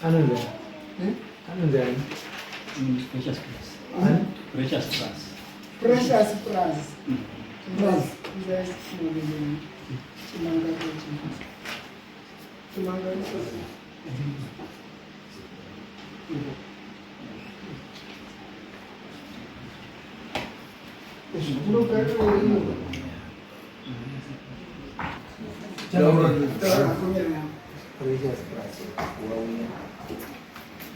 Anonzi ani? Precious Plus. Precious Plus. Precious Plus. Plus. Precious Plus wauya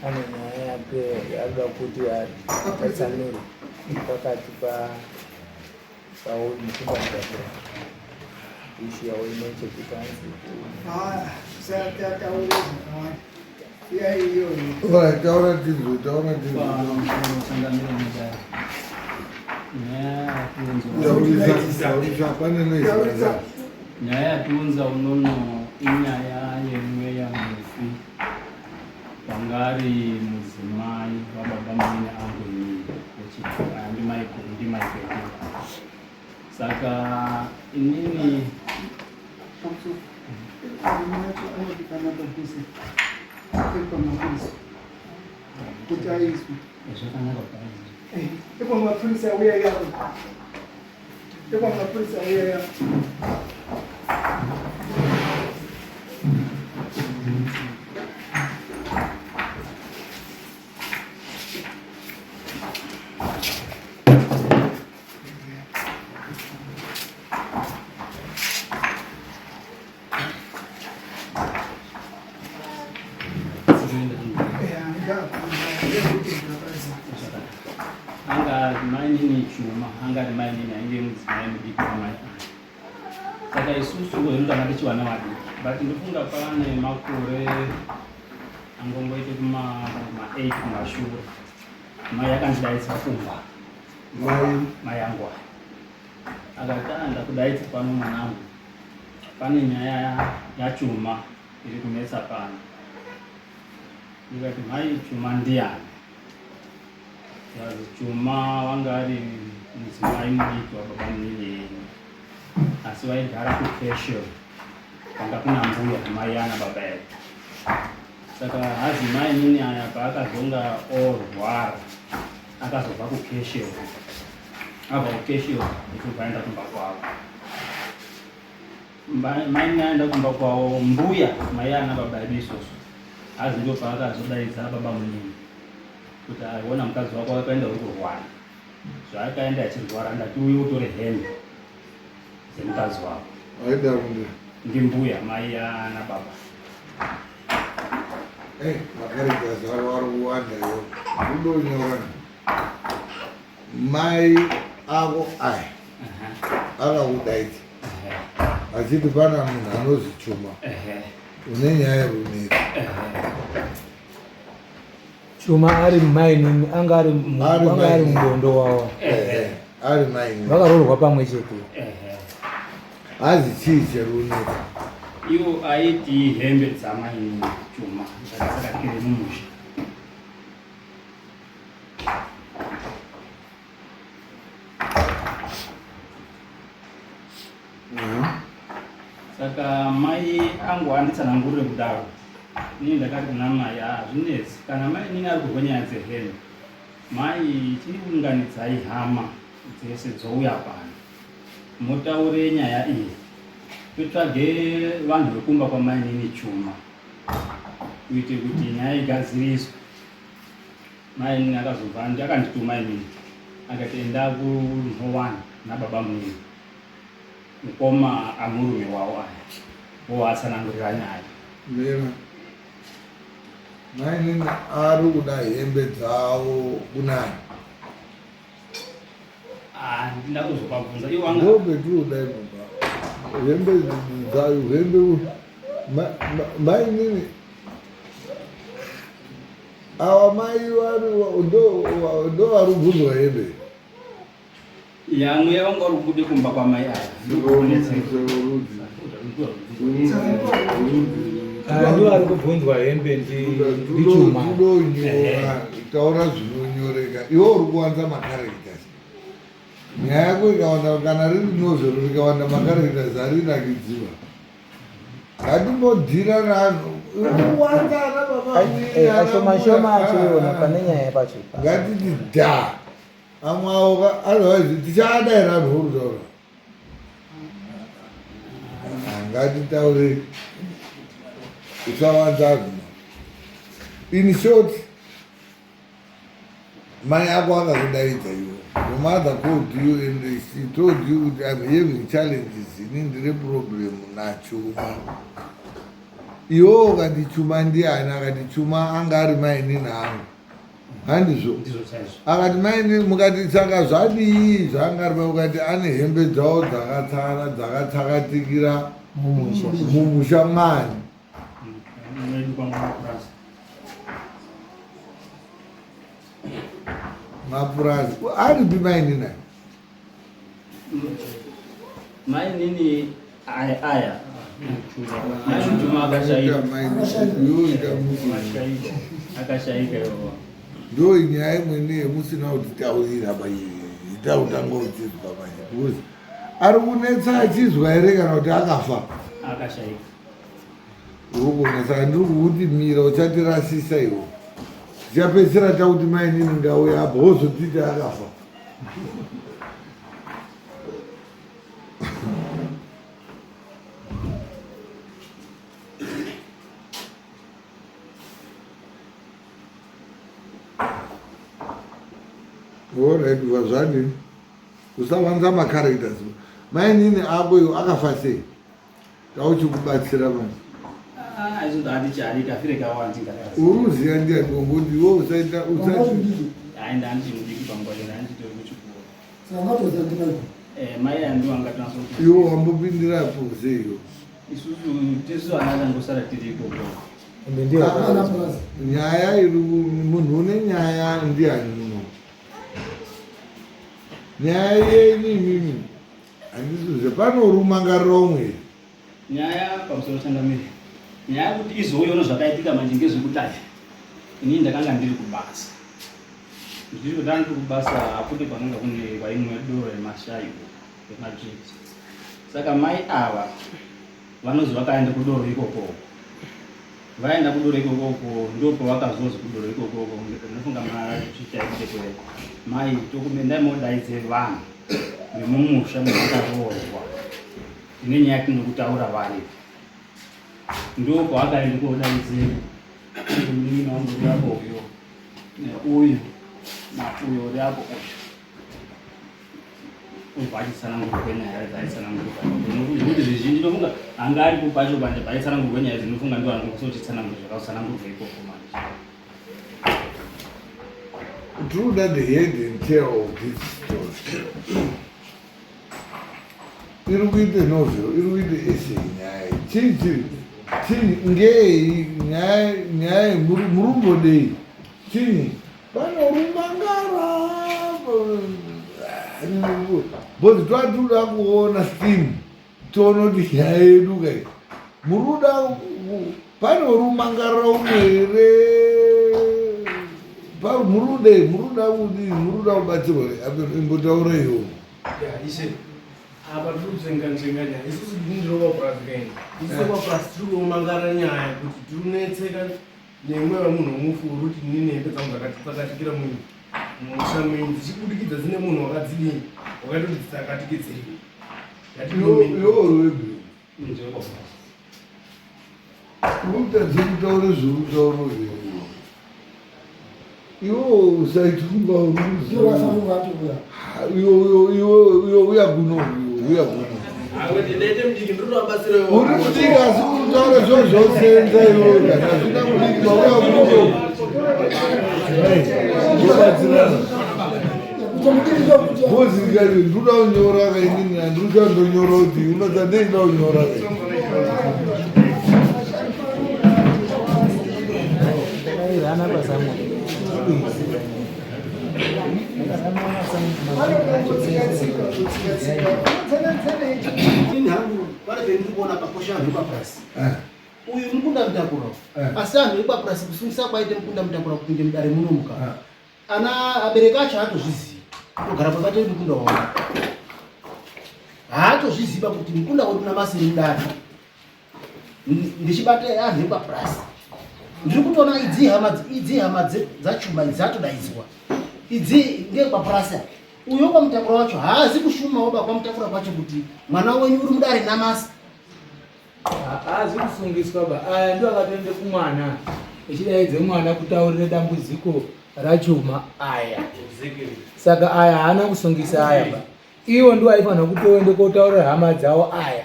ane nyaya yake yaanoda kuti apatsanure pakati pa pamukumbanjapura ishu yavo ine chekuita hanzi Right, taura tinzwe, taura tinzwe. Taurisa, taurisa, pane noise. Nyaya yatiunza unono inyaya yemweya mufi wanga ari mudzimai wababa munini angu inini ndimai kwedu. Saka inini kuti aiswe zvakanaka kuti aiswe. Ipo mapurisa auya yako. Ipo mapurisa auya yako. Anga mainini Chuma, anga ari mainini ainge mudzimai mudiki wamai aya. Saka isusu zvedu tanga tichi vana vadiki, but ndofunga pane makore angomboite kuma 8 kumashure, mai akandidaidza kumba. Mai angu aya akati, "Ah, ndakudaidza pano mwanangu, pane nyaya yaChuma iri kunetsa pano." Ndikati, "Mai, Chuma ndiani?" Yazi Chuma wanga ari mudzimai mudiki wababa munini yenyu, asi vaigara kuCashel kwanga kuna mbuya mai ana baba edu. Saka hazi mai nini aya paakazonga orwara, akazobva kuCashel, abva kuCashel achibva aenda kumba kwavo. Mai nini aenda kumba kwavo, mbuya mai ana baba edu isusu, hazi ndo paakazodaidza baba munini kuti aiona mukadzi wako akaenda uri kurwara. Zvaakaenda achirwara, ndati uye utore hembe dzemukadzi wako. Aidaro ndi. Ndimbuya mai ana baba. Eh, makarega zaro ari kuwanda yo. Kudonyora. Mai ako aya akakudaidza achiti pana munhu anozi Chuma une nyaya yekunetsa. Chuma ari mainini, anga ari Ari anga ari mainini. mubondo wavo. Ehe, ari mainini. Vakaroorwa pamwe chete. Hazi chii cherunetsa? Iwo aiti hembe dzamainini Chuma dzakasakakire mumusha. Saka mai angu anditsanangurire kudaro, inini ndakati kuna mai, hazvinetsi kana mai inini ari kurwa nyaya dzehembe, mai chiunganidzai hama dzese dzouya pano mutaure nyaya iyi, totsvage vanhu vekumba kwamainini Chuma kuite kuti nyaya igadziriswe. Mai inini akazobva akandituma inini, akati enda kunhowani nababa munini mukoma amurume wavo aya, woatsanangurira nyaya. Mira. Mainini ari kuda hembe dzavo kunani? Handina kuzopabvunza iwo anga Ndo petinoda ipapa. Hembe dzayo, hembe mainini ava mai vari ndo vari kubvunzwa hembe. Ya, mweya wanga uri kubude kumba kwamai aya. Rudzi. Rudzi. Ndiwo ari kubvunzwa hembe ndichuma. Ndudonyora, taura zvinonyoreka. Iwe uri kuwanza macharacters. Nyaya yako ikawanda, kana riri novel rikawanda macharacters harinakidziwa. Ngatimbodhira naanhu. Uri kuwanza ana baba amweni, ana Ashoma shoma mbuya. achiona Ah, ah. pane nyaya pacho. Ngatiti dha amwe awo otherwise tichaadaira anhu uri kutaura. Ngatitaure, usawanza anhu. In short, mai ako akakudaidza iwe. Your mother called you and she told you kuti I'm having challenges, ini ndine problem naChuma. Iwewo ukati Chuma ndiani? Akati Chuma anga ari mainini angu, handizvo? Ndizvo chaizvo. Akati maini, mukati saka zvadii zvaanga ari mai? Ukati ane hembe dzavo dzakatsara dzakatsakatikira Mumusha. Mumusha mwani? Mwedu kwamapurazi. Mapurazi aripi mainini aya? Mainini aya aya Chuma akashaika. Yoita musi. Akashaika iwowo. Ndo nyaya imweni yemusina kutitaurira ita kutanga uchizwa manje, because ari kunetsa achizwa here kana kuti akafa? Akashaika. Uri kuona, saka ndiri kukuti mira, uchatirasisa iwo. Tichapedzisira takuti mainini ngauya apa, wozotiti akafa. Alright, vazvadini, usawanza macharacters. Mainini ako iwo akafa sei? Tauchikubatsira manje. Aizoda kafire kawanzi. Uri uziya ndiani? Kongoti iwe usaita usati Aenda andichimudiki panguva ino, andichitori kuchikoro. Saka ngatoziva ndimai. Mai andiwo angatonasa. Iwe wambopindirapo seiyo? Isusu tisu ana tangosara tiri ikoko. Ende ndiyo. Ana purazi. Nyaya iri munhu une nyaya ndiani muno? Nyaya yenyu imimi handisize panoruma ngaromwe. Nyaya pamusoro, changamire, nyaya yekuti izouyaona zvakaitika manje ngezvekuti ai inini ndakanga ndiri kubasa, ndiri kudai ndiri kubasa hakune kwananga kune kwaimwe doro remashayi remadzviti. Saka mai ava vanozi vakaenda kudoro ikokoko. Vaenda kudoro ikokoko, ndopavakazozi kudoro ikokoko, ndinofunga machichaiteke mai tokumendai modaidze vanhu vemumusha mavakaroorwa, tine nyaya tinokutaura varipo. Ndopavakaenda kodaidze munin'ina wangu uri apo uyo, neuyu nauyo uri apo uyu, ubva achitsanangurwa nyaya dzaitsanangurwa, nekuti zvizhinji ndofunga anga aripo pacho panje paitsanangurwa nyaya dzinofunga ndo anokwanisa kuchitsanangura zvakatsanangurwa ikoko manje. True that, the head and tail of this story iri kuite novel, iri kuite essay. Nyaya chii chii chii ngei nyaya nyaya murumbodei chii panorumangara? Because twatoda kuona steam, tione kuti nyaya yedu kai muri kuda panorumangara umwe here. Muri kudei? Muri kuda kudii? Muri kuda kubatsirwa? Imbotaura iwo. Ya, ishe, apa tiri kutsenga nzvenga nyaya. Isusu ndindirova purazi kaini, isusu papurazi tiri kumangara nyaya kuti tiri kunetseka nemwe wemunhu wemufu uri kuti inini hembe dzangu dzakatsakatikira mumusha menyu, dzichibudikidza dzine munhu wakadzidini, wakaita kuti dzitsakatikidzei. Iwo uri webhi? Utadze kutaura zveutauro iwo, usaitunga. Iwe uya kuno, uya kuno. Ndete mudiki, ndiri kuvabatsira. Uri mudiki asi uri kutaura zviro zvosenza iwe. Kana hazvina kudiki, uya kuno, tobatsirana. Bozikari ndoda kunyora kainini, handiri ndonyora kuti unodza ndeinda kunyora kai. Ndakairana pasamwe. Ini hangu pane pendiri kuona pakosha vanhu vepapurasi. Uyu mukunda. Mukunda Mutakura. Asi anhu ekwapurasi kusungisa kwaite Mukunda Mutakura kupinde mudare munomuka. Ana abereki acho haatozvizivi. Kutogara pakati mukunda wavo. Haatozviziva kuti mukunda wedu namasiri mudare. Ndichibata anhu ekwapurasi. Ndiri kutoona idzi hama idzi hama dzaChuma idzi dzatodaidzwa. Idzi ngekwapurasi. Uyo kwaMutakura wacho haazi kushumawo ba kwaMutakura kwacho kuti mwana wenyu uri mudare namasi. Haazi kusungiswa ba. Aya ndio akatoende kumwana. Echidaidze mwana kutaurire dambudziko raChuma aya. Saka aya haana kusungisa aya ba. Iwo ndiwo aifanira kutoende kotaurira hama dzawo aya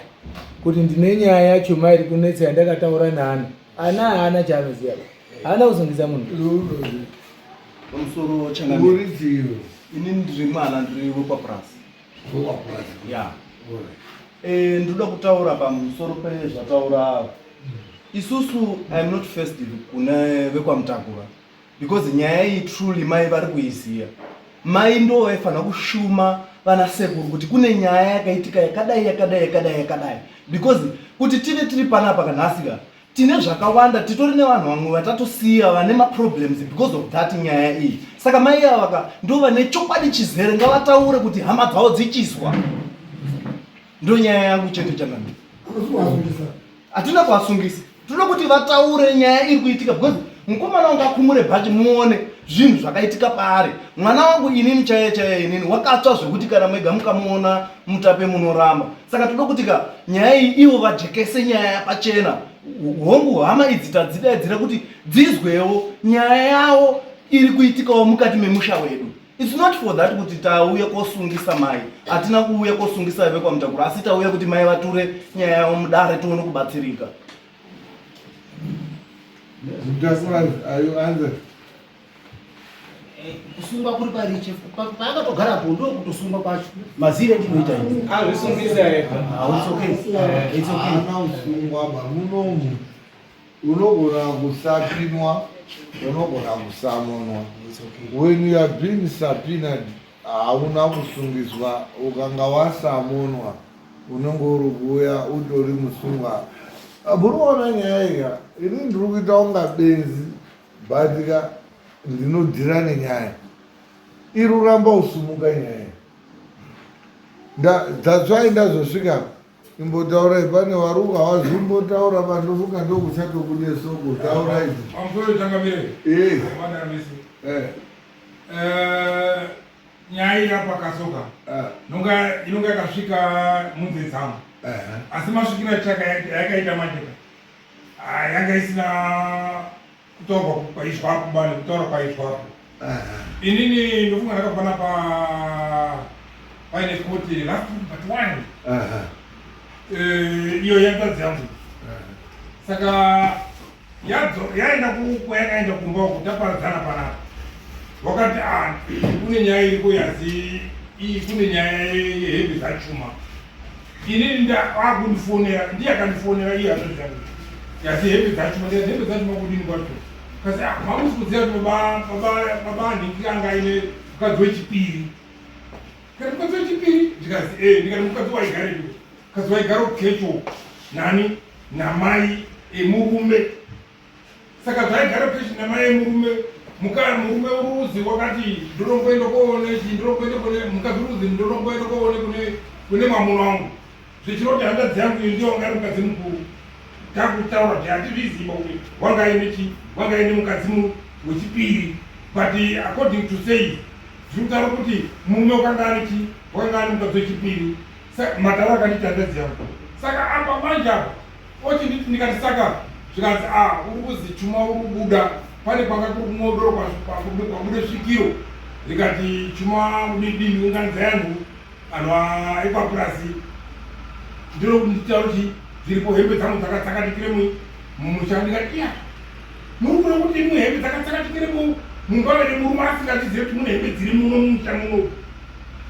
kuti ndine nyaya yaChuma iri kunetsa yandakataura naana. Ana haana chaanoziva ba. Haana kusungisa munhu. Pamusoro changamire. Ini ndiri mwana ndiri wekwapurasi. Ya. Ndinoda kutaura pamusoro pezvataura isusu. I am not first kune vekwaMutakura because nyaya iyi truly mai vari kuiziva. Mai ndo vaifanira kushuma vana sekuru kuti kune nyaya yakaitika yakadai yakadai yakadai yakadai, because kuti tive tiri panapa kanhasi ka tine zvakawanda, titori nevanhu vamwe vatatosiya vane maproblems because of that nyaya iyi. Saka mai ava ka ndo vane chokwadi chizere, ngavataure kuti hama dzavo dzichizwa. Ndo nyaya yangu chete changamire. Hatina kuasungisa, tinoda kuti vataure nyaya iri kuitika because mukomana wangu akumure bhachi muone zvinhu zvakaitika paari. Mwana wangu inini chaiye chaiye inini wakatsva zvekuti kana mega mukamuona mutape munoramba. Saka toda kuti ka nyaya iyi ivo vajekese nyaya pachena. Hongu, hama idzi tadzidaidzira kuti dzizwewo nyaya yavo iri kuitikawo mukati memusha wedu. It's not for that kuti tauya kosungisa mai. Hatina kuuya kosungisa vekwaMutakura, asi tauya kuti mai vature nyaya yavo mudare tione kubatsirika. Mutakura, are you answered? Kusungwa kuri pariche paakatogarapo ndo kutosungwa kwacho mazire ndinoita ini. Azvisungisa ega. Ah, it's okay. It's okay. Haana kusungwa ba munomu. Unogona kusapinwa, unogona kusamonwa. It's okay. When you are being subpoenaed, hauna kusungiswa. Ukanga wasamonwa, unenge uri kuuya utori musungwa. Muri nyaya iya, ini ndiri kuita kunga benzi, but ka ndinodhira nenyaya. Iri kuramba usumuka nyaya. That's why ndazosvika imbotaurai pane varuka vazimbotaura vandofunga ndokuchatobude soko taurai. Pamusoro changamire. Vanamisi. Nyaya iri apa kasoka nonga inonga yakasvika munze dzangu, asi masvikiro achaka yakaita manje ka yanga isina kutaurwa kwaizwapo bani kutaura kwaizwapo. Inini ndofunga ndakabva pa paine koti last week but one. Iyo yanzadzi yangu saka yaenda kwayakaenda kumba uko taparadzana panapa wakati, "Ah, kune nyaya iriko yazi iyi, kune nyaya yehembe dzaChuma." Inini akundifonera, ndiye akandifonera iye hanzvadzi yangu yazi hembe dzaChuma. Ndikati, "Hembe dzaChuma kudini kwacho?" Kasi, "Ah, mamusi kuziva kuti baba nhingi anga aine mukadzi wechipiri." Kati, "Mukadzi wechipiri?" Ndikazi, "E." Ndikati, "Mukadzi waigarepi?" Mukadzi waigara kukecho nani namai emurume. Saka zvaigara kukecho namai emurume, murume uruzi wakati ndorongoenda koone chi ndorongoenda kune mukadzi uruzi ndorongoenda koone kune mwamuna wangu, zvichiroti hanzvadzi yangu iyo ndiyo wanga ari mukadzi mukuru. Takutaura kuti hatizviziva kuti wanga aine chi wanga aine mukadzi wechipiri, but according to say zviri kutaura kuti murume wakanga ane chi wakanga ane mukadzi wechipiri. Matauro akanditi hanzvadzi yangu. Saka apa manje apa oti ndikati saka zvikanzi, "A, uri kuzi Chuma uri kubuda pane kwanga kuri kumodoro kwabude svikiro rikati Chuma udidini unganidza yanhu anhu ekwapurasi ndiro nditaura kuti dziripo hembe dzangu dzakatsakatikire mumusha." Ndikati, "Iya, muri kuda kuti imwe hembe dzakatsakatikire mumba vene murume asingachizive kuti mune hembe dziri muno mumusha muno?"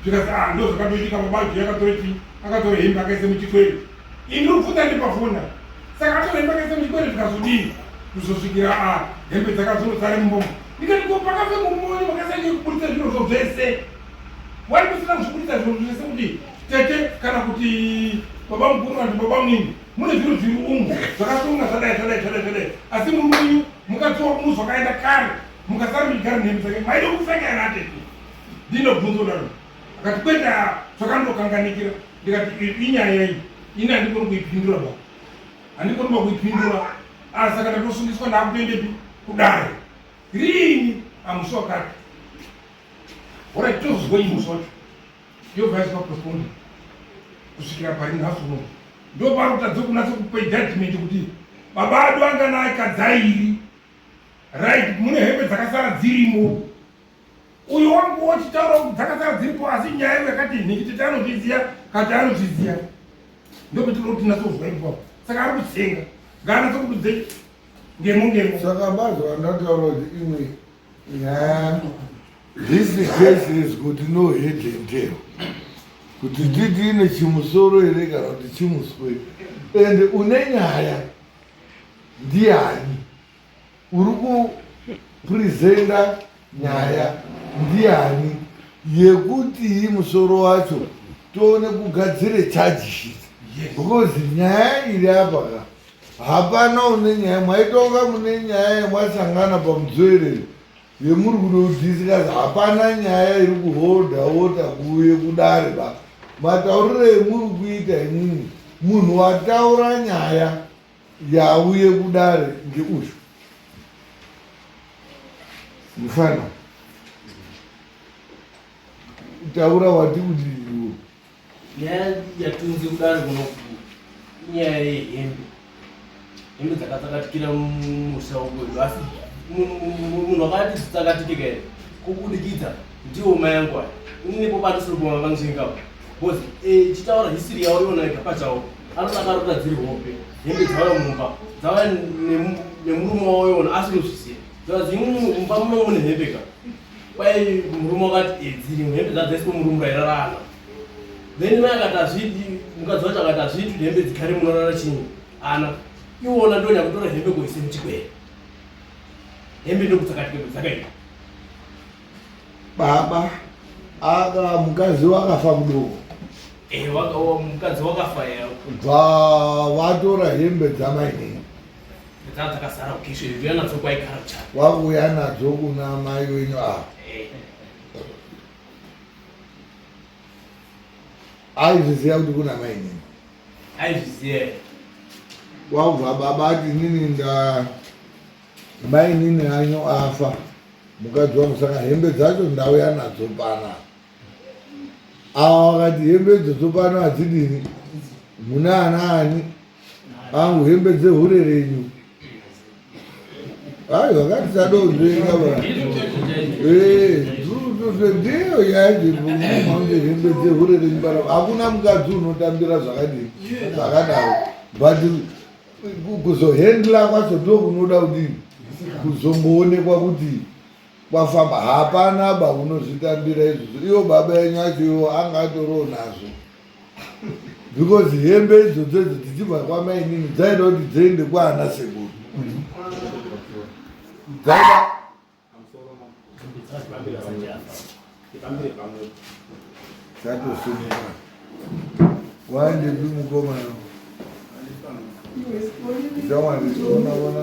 Zvikati, "A, ndo zvakatoitika. Baba Juya akatora chi akatora hembe akaise muchikwere." Ini ndiri kubvunza ndiri pafona. Saka atora hembe akaise muchikwere, zvikazodii kuzosvikira a hembe dzakazonosare mumbomo? Ndikati, "Ko pakafe murume wenyu makasanyanya kuburitsa zvirozvo zvese? Wari kusina kuzvibudisa zviro zvese kuti tete kana kuti baba mukuru kana kuti baba munini?" Mune zviro zviri umu zvakasonga zvadai zvadai zvadai zvadai asi murume wenyu mukadzi wamuzi wakaenda kare mukasara muchigara nehembe dzake maida kupfeka here atete ndinobvunza kudaro akati kwete zvakandokanganikira ndikati inyaya iyi ini handikoni kuipindura ba handikoni ba kuipindura asi saka ndatosungiswa ndakutoendepi kudare riini amusi wakati orit tozozwa iyi musi wacho yobva yaiswa postpone kusvikira pari nhasi uno ndo pari kutadza kunatsa kupa judgment kuti baba adu anga naakadzairi right mune hembe dzakasara dzirimo uyu wangu wochitaura kuti dzakasara dziripo asi nyaya yangu yakati nhingi tete anozviziya kati anozviziya ndopetinoda kuti tinatso ipapo saka ari kutsenga ngaanatso kutudze ngemo ngemo saka mazuva andataura kuti imwe nyaya this case is kuti no head and tail kuti titi ine chimusoro here kana kuti chimuswe and une nyaya ndiani uri kupresenta nyaya ndiani yekuti musoro wacho tione kugadzire charge sheet because nyaya iri apa ka hapana une nyaya mwaitonga mune nyaya yemwasangana pamudzoereri yemuri kudodiscuss hapana nyaya iri kuholda wota kuuye kudare ba matauriro emuri kuita imwimwi munhu wataura nyaya yauye kudare ngeuyu mufana taura wati kuti iwo nyaya yatunzi kudare kuno inyaya yehembe hembe dzakatsakatikira mumusha wekwedu asi munhu akati dzitsakatike kaere kubudikidza ndiwo mai angu aya ininepo patisiri kuona vanzvengapo because eh, chitaura history yavo iona ega pachawo anoti akarota dziri hope hembe dzauya mumba dzauya nemurume wavo iona asi unozviziva dzikazi mumba muno mune hembe ka kwai murume wakati eh, dziri hembe dzadzaiswa murume rairarana then mai akati hazvidi mukadzi wacho akati hazvidi kuti hembe dzigare munorara chinyi ana iwona ndonyakutora hembe kuise muchikwere hembe ndokutsakatika dzakaita Baba aka mukadzi wakafa mudoko. Eh, waka mukadzi wakafa ya. Bva vatora hembe dzamainini. Dzaa dzakasara kukisho uya nadzo kwaigara kuchara. Wakuya nadzo kuna mai wenyu ava. Eh. Aizviziva kuti kuna mainini. Aizviziva. Wabva baba ati inini nda Mainini anyu afa mukadzi wangu saka hembe dzacho ndauya nadzo pana ava vakati hembe idzodzo pano hadzidini muna ana ani angu hembe dzehure renyu ai vakati sadonzvenga va eh, ndiyo nyaya dziripomaunge hembe dzehure renyu pana hakuna mukadzi unotambira zvakadini zvakadaro but kuzohendla kwacho ndo kunoda kudini kuzongoonekwa kuti kwafamba hapana ba unozvitambira izvozvo iwo baba enyu acho iwo anga atoriwo nazvo because hembe idzodzo idzo dzichibva kwamainini dzaida kuti dziende kwaana sekuru dzaida Tatosumuka. Waendepi mukomana? Chamwari, ona ona.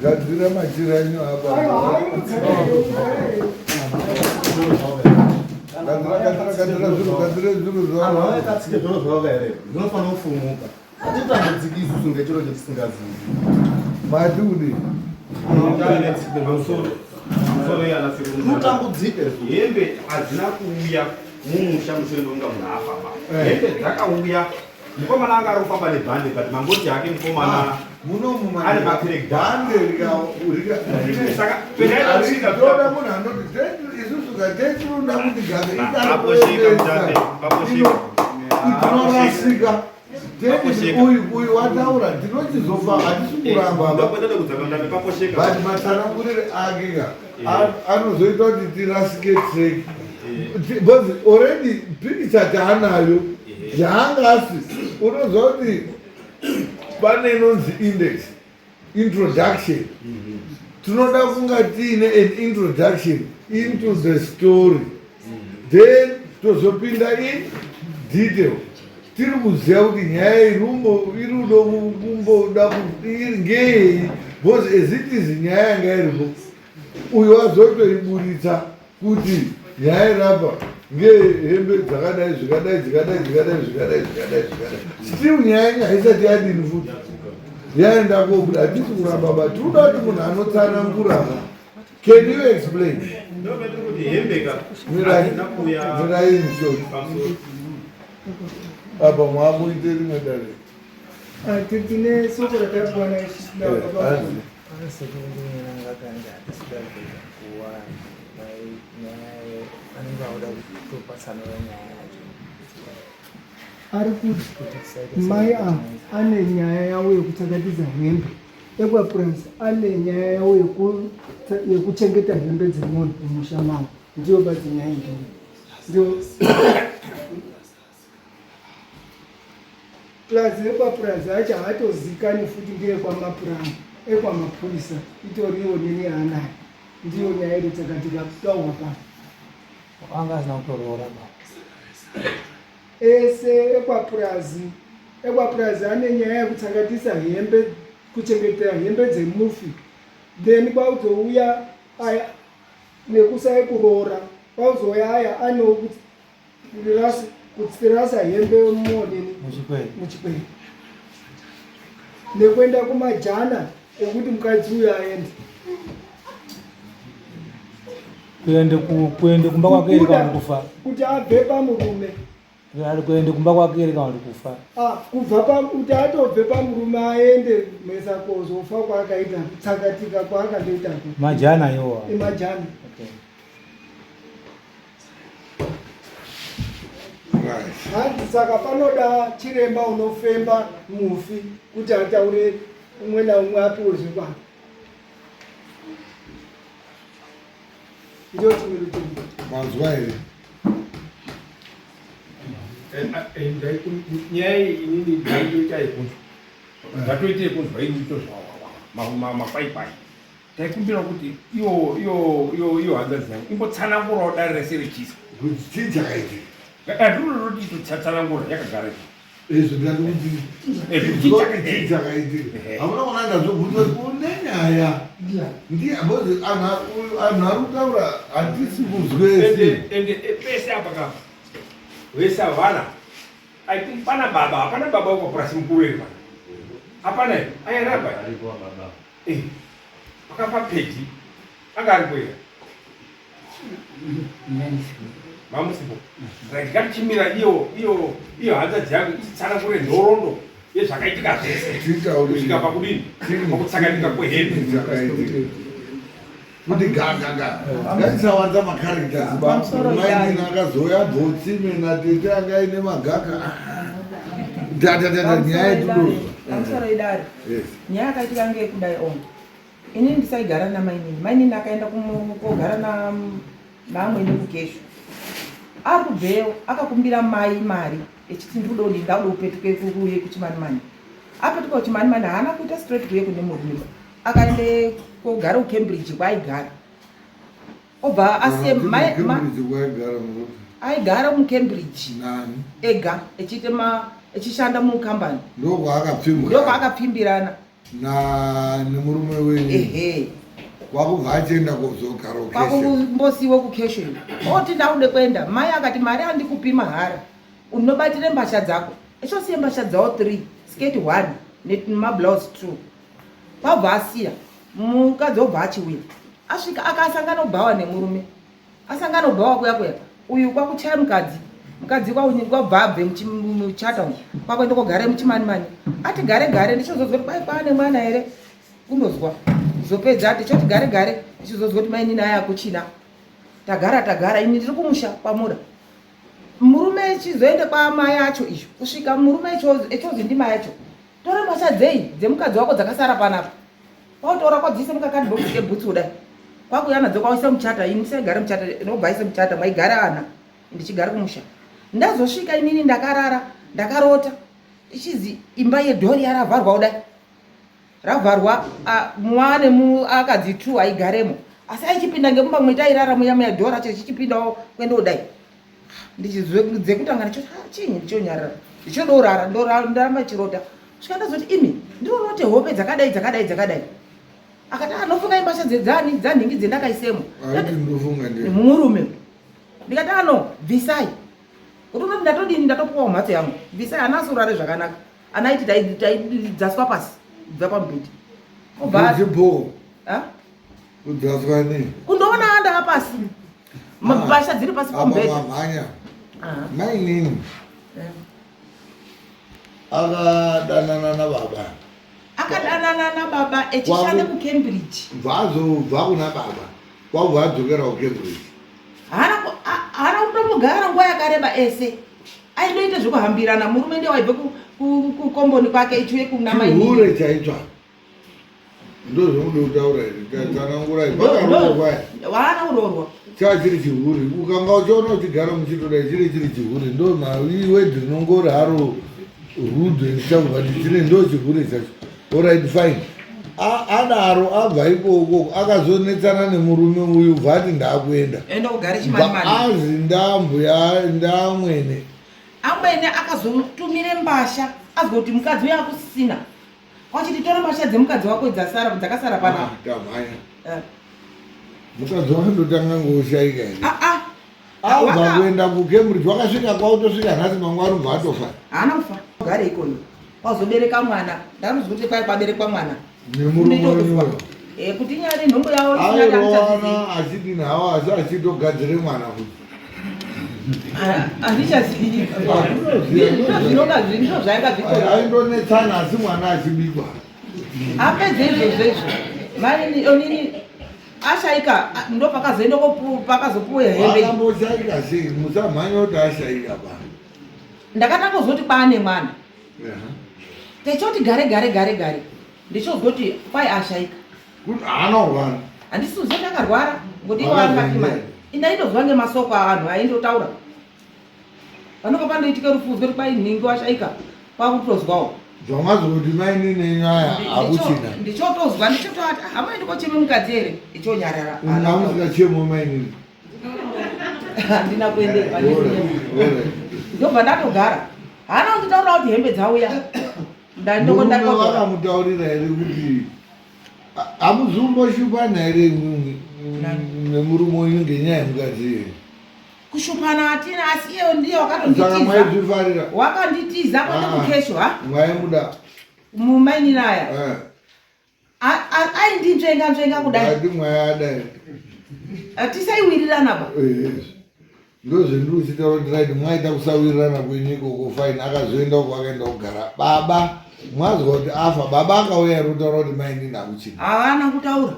Gadzira machira enyu apa. Gadzira gadzira gadzira zviro gadzira zviro zvavo. Akatsike zviro zvavo here? Zvinofanira kufumuka. Hatitambudziki isusu ngechiro chatisingazivi. Mati kudii? Tutambudzike hembe hadzina kuuya mumusha mushure mekunga munhu afa ba. Eh. Hembe dzakauya mukomana anga ari kufamba nebhande but mangoti hake mukomana ah, muno ari makirekbhande saka toda munhu anoti isusu katetinoda kuti gave itaroinorasika David uyu uyu wataura tinochizofa hatisi kuramba but matsanangurire ake ka anozoita kuti tirasike track because already pikicha taanayo yaanga asi unoziva kuti pane inonzi index introduction tinoda kunga tiine an introduction into the story then tozopinda in detail. Tiri kuziva kuti nyaya irumbo irudo kumboda ngeyei because as it is nyaya yanga iripo uyo azotoiburitsa kuti nyaya irapa ngehembe dzakadai zvikadai dzikadai dzikadai zvikadai zvikadai zvikadai still nyaya yenyu haisati yadini futi yaenda kobuda hatisi kuramba ba tiri kuda kuti munhu anotsanangura Can you explain? Mirai in short. Apa mwakuite rimwe dare. Ah, tine soko rakapiwa eh, ari kuti mai ava ane nyaya yavo yekutsakatidza hembe Ekwapurasi ane nyaya yawo yekuchengeta hembe dzemunhu mumusha mavo ndiyo badzi nyaya iriyo ndiyo plus ekwapurazi acho haatozikani futi ndeekwamapuranga ekwamapurisa itoriwo neni yaanayo ndiyo nyaya iri tsakatika kutaurwa pano anga asina kutoroora ba Ese ekwapurazi ekwapurazi ane nyaya yekutsakatisa hembe kuchengetera hembe dzemufi then kwakuzouya aya nekusai kuroora kwakuzouya aya ane kutsirasa hembe muonini muchikwere nekuenda kumajana ekuti mukadzi uyo aende kuende kuende kumba kwake iri kana kufa kuti abve pamurume ari kuende kumba kwake iri kana kufa ah kubva pa kuti atobve pamurume aende mesa kozofa kwaakaita kutsakatika kwaakandoita majana iwo imajana okay. Hanzi saka panoda chiremba unofemba mufi kuti ataure umwe naumwe apiwe zvekwake. Ndiyo chimiro chedu. Manzwa here? Eh, eh, nyaya iyi inini ndaitoita yekunzwa ndatoita yekunzwa ini tozvamakwaikwai Taikumbira kuti iyo iyo iyo iyo hanzvadzi yangu imbotsanangurawo dare rese richisa. Kuti chii chakaitika? Ndinototi totsanangura yakagara izvo. Izvo ndati kuti chii chakaitika? Hamuna kuona ndazobvunza kuti une nyaya. Ndiye because anhu anhu ari kutaura hatisi kuzwese. Ende pese apa ka vese havana I think pana baba hapana baba uko purasi mukuru here pana. Hapana here? Aya rapa. Aripo baba. Eh, akapa pedi anga ari kuera mamusipo right ngatichimira iyo iyo iyo hanzvadzi yangu ichitsanangure nhoroondo yezvakaitika zvese kusvika pakudini pakutsakanika kwehembe kuti gagaga ngatisawanza macharacters mainini akazouya bvotsime natete anga aine magaka dadatata nyaya yetudopamusoro idare nyaya yakaitika ngeyekudai on inini ndisaigara namainini mainini akaenda kogara naamwene kukeshu ari kubveyo akakumbira mai mari echiti ndikuda kudii ndakuda kupetuke kuye kuchimanimani apetuka kuchimanimani haana kuita straight kuye kune murume akaende kogara kucambridge kwaaigara obva asiye aigara mucambridge ega echiite echishanda mukambani ndokwaakapfimbirana nemurume wenyu ehe kwakubva achienda kuzogara kwakumbosiiwa kukesho oti ndakude kuenda mai akati mari andikupi mahara unobatire mbasha dzako echosiye mbasha dzawo 3 sketi 1 nemablouse 2 kwabva asiya mukadzi obva achiuya asvika akasangana obhawa nemurume asangana obhawa kuya kuya uyu kwakuchaya mukadzi mukadzi kwabva abve muchata umu kwakuenda kogare muchimanimani ati gare gare ndichozozwa kuti kwai kwaane mwana here kundozwa zopedza ati choti gare gare ndichizozwa kuti mainini aya akuchina tagara tagara ini ndiri kumusha kwamura murume chizoende kwamai acho izvo kusvika murume echozi ndimai acho Tora mbatya dzei dzemukadzi wako dzakasara panapa. Kwautora kwadziisa mukakadhibhokisi kebhutsu kudai. Kwakuuya nadzo kwauisa muchata ini ndisaigare muchata ndobva aise muchata maigara ana ndichigara kumusha. Ndazosvika inini ndakarara ndakarota ichizi imba yedhori yaravharwa kudai. Ravharwa mwane mu akadzi two aigaremo asi aichipinda ngemumba mwetairara muya muya dhori racho ichichipindawo kuenda kudai. Dzekutanga ndichoti ah, chinyi ndichonyarara ndichodorara ndoramba chirota svika ndazoti imi ndinorote hope dzakadai dzakadai dzakadai akati anofunga ah, imbasha dzedzani dzanhingi dzendakaisemo murume ndikati ano ah, bvisai kuti unoti ndatodini ndatopuwa mhatso yangu bvisai ana asurare zvakanaka ana aiti taidzaswa pasi kubva pamubhedhi kudzaswa nei kundoona anda pasi mabasha dziri pasi pamubhedha mhanya mainini eh. akadanana nababa akadanana nababa echishanda kucambridge bva azobva kuna baba kwabva adzokera kucambridge haana kutombogara nguva yakareba ese aindoita zvekuhambirana murume ndiye waibve kukomboni kwake ichiuye kuna maihure chaitsva ndozvamuda kutaura here tsanangurai pakaroorwa waana kuroorwa chaa chiri chihuri ukanga uchiona uchigara muchitodai chiri chiri chihuri ndo maiwedhi rinongori haro rude and stuff but chine ndo chihure chacho orit fine adaro abva ikoko akazonetsana nemurume uyu bva ati ndakuenda azi ndambuya ndamwene amwene akazotumire mbasha azoti mukadzi uyo akusisina Wachiti tora mbasha dzemukadzi wako dzasara dzakasara pana. Ah, tamhanya. Eh. Mukadzi wako ndotanga ngoshaika here? Ah ah. Abva kuenda kuCambridge wakasvika kwautosvika nhasi mangwana ubva atofa. Haana kufa. Gare ikoyo. Wazobereka mwana. Ndanozwa kuti kwai kwaberekwa mwana. Nemurume wenyu. Eh kuti nyari nhumbu yawo isina Airowana achidini hawo asi achitogadzire mwana futi. Handichazivi. Ndizvo ndizvo zvainga zviko. Aindonetsana asi mwana achibikwa. Apedze izvozvo izvo. Mai onini ashaika ndo pakazoenda pakazopuwa hembe. Akamboshaika sei musamhanya kuti ashaika pa. Ndakatanga kuzoti kwaane mwana. Techoti gare gare gare gare ndichozoti kwai ashaika. Kuti haana kurwara. Handisi kuziva kuti akarwara ngokuti ivo vari mari. Indaitozwa ngemasoko avanhu aindotaura. Panonga pandoitika rufu uzwe kuti kwai nhingi washaika kwakutozwawo. Zvamazoti maini nenyaya hakuchina. Ndichotozwa ndichototi hamaendi kochema mukadzi here ndichonyarara. Hamusingachemo mainini. Handina kuendepa. Ndobva ndatogara. Haana kunditaurira kuti hembe dzauya. Vakamutaurira here kuti hamuzumboshupana here imwimwi nemurume wenyu ngenyaya yemukadzi here? Kushupana hatina asi iye ndiye wakatonditiza. Maizvifarira. Wakanditiza kwete ah, kukesho ha? Mwaimuda. Mumainini aya. Eh. Aindinzvenga nzvenga kudai. Ati mwayada. Tisaiwirirana ba. Eh. Ndozvendiri kuchitaura kuti right mwaita kusawirirana kwenyu ikoko fine akazoenda uko akaenda kugara baba mwazwa kuti afa baba akauya here kutaura kuti mainini hakuchina havana kutaura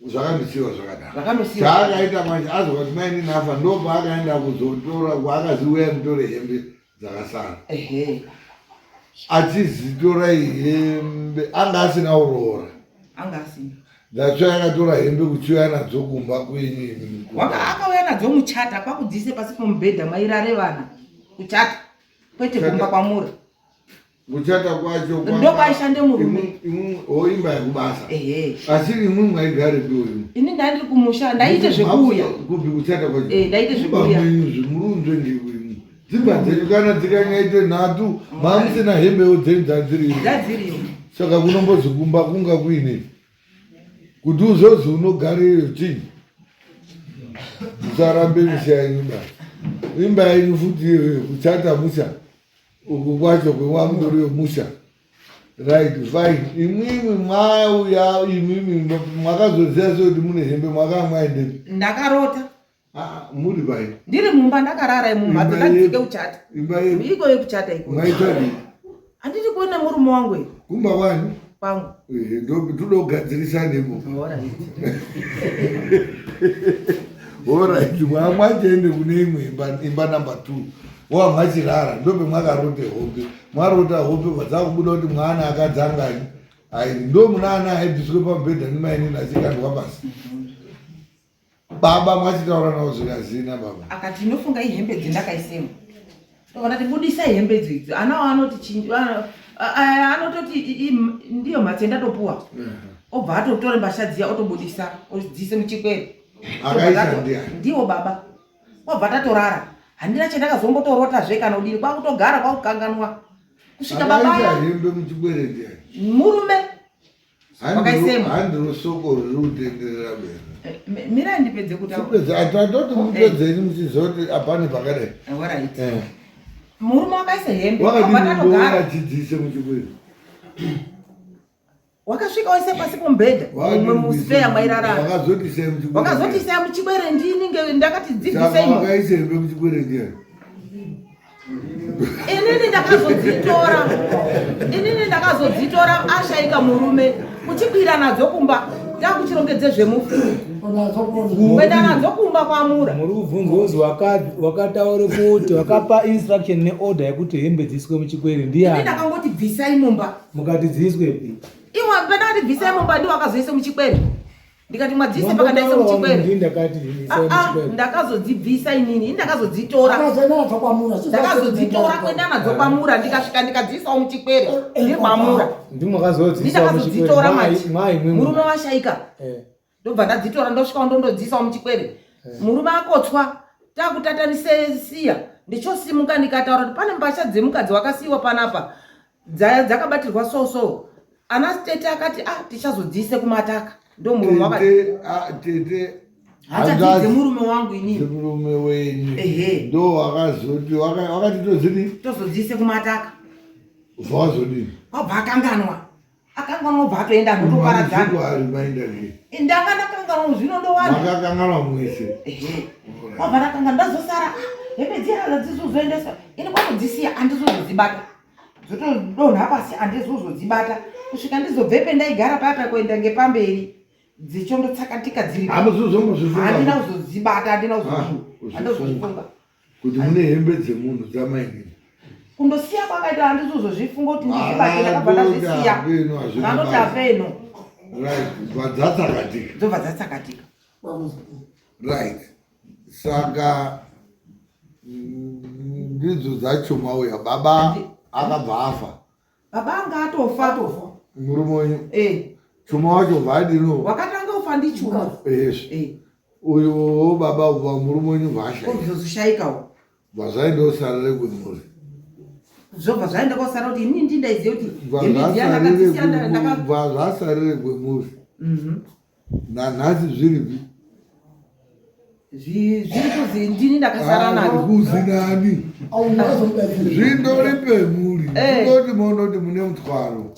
zvakandosiyiwa zvakadaro chaakaita manje azwa kuti mainini afa ndopaakaenda kuzotora kwaakazi uya mutore hembe dzakasara achizitora hembe anga asina kuroora anga asina That's why akatora hembe kuchiuya nadzo kumba kwenyu imi. Waka akauya nadzo muchata kwakudziise pasi pomubhedha mairare vana kuchata kwete kumba kwamuri. Kuchata kwacho ndokwaishande murume. Imwe o imba yekubasa. Ehe. Asi imwe mwaigare uyu. Ini ndandiri kumusha ndaite zvekuuya. Kupi kuchata kwacho? Eh ndaite zvekuuya. Mwenyu zvimurunzwe ndiwe. Dzimba dzenyu kana dzikanyaite nhatu mamusina hembewo dzenyu dzadziriyo. Dzadziriyo. Saka kunombozi kumba kunga kuine kuti uzozi unogareyo chii musarambe misha yenyu ba imba yenyu futi iyoyo kuchata musha uku kwacho kwemwamudoriyo musha right fine imwimwi mwauya imwimwi mwakazoziva sei kuti mune hembe mwakaa mwaendepi ndakarota Ah, muri pai? Ndiri mumba ndakarara mumhatso ndadzike kuchata. Imba yepi? Iko yekuchata iko. Maitadi? Handiti kuona murume wangu here? Kumba kwani? Kwangu. Eh, ndo tudogadzirisa nepo. Alright. Alright, mwamwachiende kune imwe imba imba number 2. Wa mwachirara ndope mwakarote hope. Mwarota hope vadzakubuda kuti mwana akadzangani. Ai ndo munana aibviswe pamubhedha nemainini achikandwa pasi. Baba mwachitaura navo zvikazina baba. Akati ndinofunga ihembe dzendakaisemo. Ndobva ndati budisa hembe idzo idzo. Ana anoti chinji anototi ndiyo mhatso yandatopuwa. Obva atotore mbasha dziya otobudisa odziise muchikwere. Akaisa ndiani? Ndiwo baba. Obva tatorara. Handina chandakazombotorotazve kana kudini, kwakutogara kwakukanganwa kusvika baba hembe muchikwereti murume wakaisemo. Handiro soko riri kutenderera bere. Eh, mirai ndipedze kutaura. Atoti mupedzeni muchiziva kuti apane pakadai. Alright. Eh. Murume wakaisa hembe. Wakadini achidziise muchikwere? Wakasvika waise pasi pomubhedha umwe muspeya mairarara. Wakazotisai muchikwere. Wakazotisai muchikwere ndini ndakati dzibvisei. Wakaisa hembe muchikwere ndiani? Inini ndakazodzitora. Inini ndakazodzitora ashaika murume kuchikwira nadzo kumba takuchirongedze zvemufu. Kuenda nadzo kumba kwamura. Muri kubvunzwa kunzi wakataura kuti wakapa instruction neorder yekuti hembe dziiswe muchikwere ndiani? Ini ndakangoti bvisai mumba. Mukati dziiswepi? Iwe pendakati bvisai mumba ndiwo akazoisa muchikwere. Ndikati mwadziise pakandaisa muchikwere. Ndini ndakati isai muchikwere. Ndakazodzibvisa inini, ini ndakazodzitora. Ndakazodzitora kuenda nadzo kwamura ndikasvika ndikadziisawo muchikwere ndiri kwamura. Ndimwakazodziisa muchikwere. Mai murume washaika. Ndobva ndadzitora ndosvika ndondodziisawo muchikwere. Murume akotswa takutatanise siya ndichosimuka ndikataura kuti pane mbatya dzemukadzi wakasiyiwa panapa dzakabatirwa so so. Ana tete akati ah tichazodziise kumataka. Ndo murume wakati tete hachadzidze murume wangu inini. Murume wenyu. Ndo wakazoti wakati tozidi tozodziise kumataka. Zvawazodini? Wabva akanganwa. Akanganwa obva atoenda ndotoparadzana. Ndanga ndakanganwa zvino ndowana. Makakanganwa mwese. Wabva ndakanganwa ndazosara. Hembe dziya hadzizozoendeswa. Ini kwakudzisiya handizozodzibata. Dzotodonha pasi handizozodzibata. Kusvika ndizobvepe ndaigara paya paya kuenda ngepamberi. Dzichondotsakatika dziri. Hamuzozombozvifunga. Handina kuzodzibata, handina kuzozvifunga. Handina kuzozvifunga. Kuti mune hembe dzemunhu dzamainini. Kundosiya kwakaita handizozozvifunga kuti ndizvibate, ndakabva ndazvisiya. Vanoti apeno. Right, bva dzatsakatika. Dzobva dzatsakatika. Right. Saka ndidzo dzacho mauya. Baba akabva afa. Baba anga atofa. Murume wenyu. Chuma wacho bva adino. Wakatanga kufa ndichuma. Yes. Uyu baba ubva murume wenyu bvashaika. Obvozoshaikawo. Bva zvaendosarire kwemuri. Zvobva zvaenda kosara kuti inini ndindaiziva kuti hembe dziya ndakadzisiya ndaka Bva zvasarire kwemuri. Nanhasi zviripi? Zviri kuzi ndini ndakasara nazvo. Kuzi nani? Zvindori pemuri. Ndinoti monoti mune mutwaro.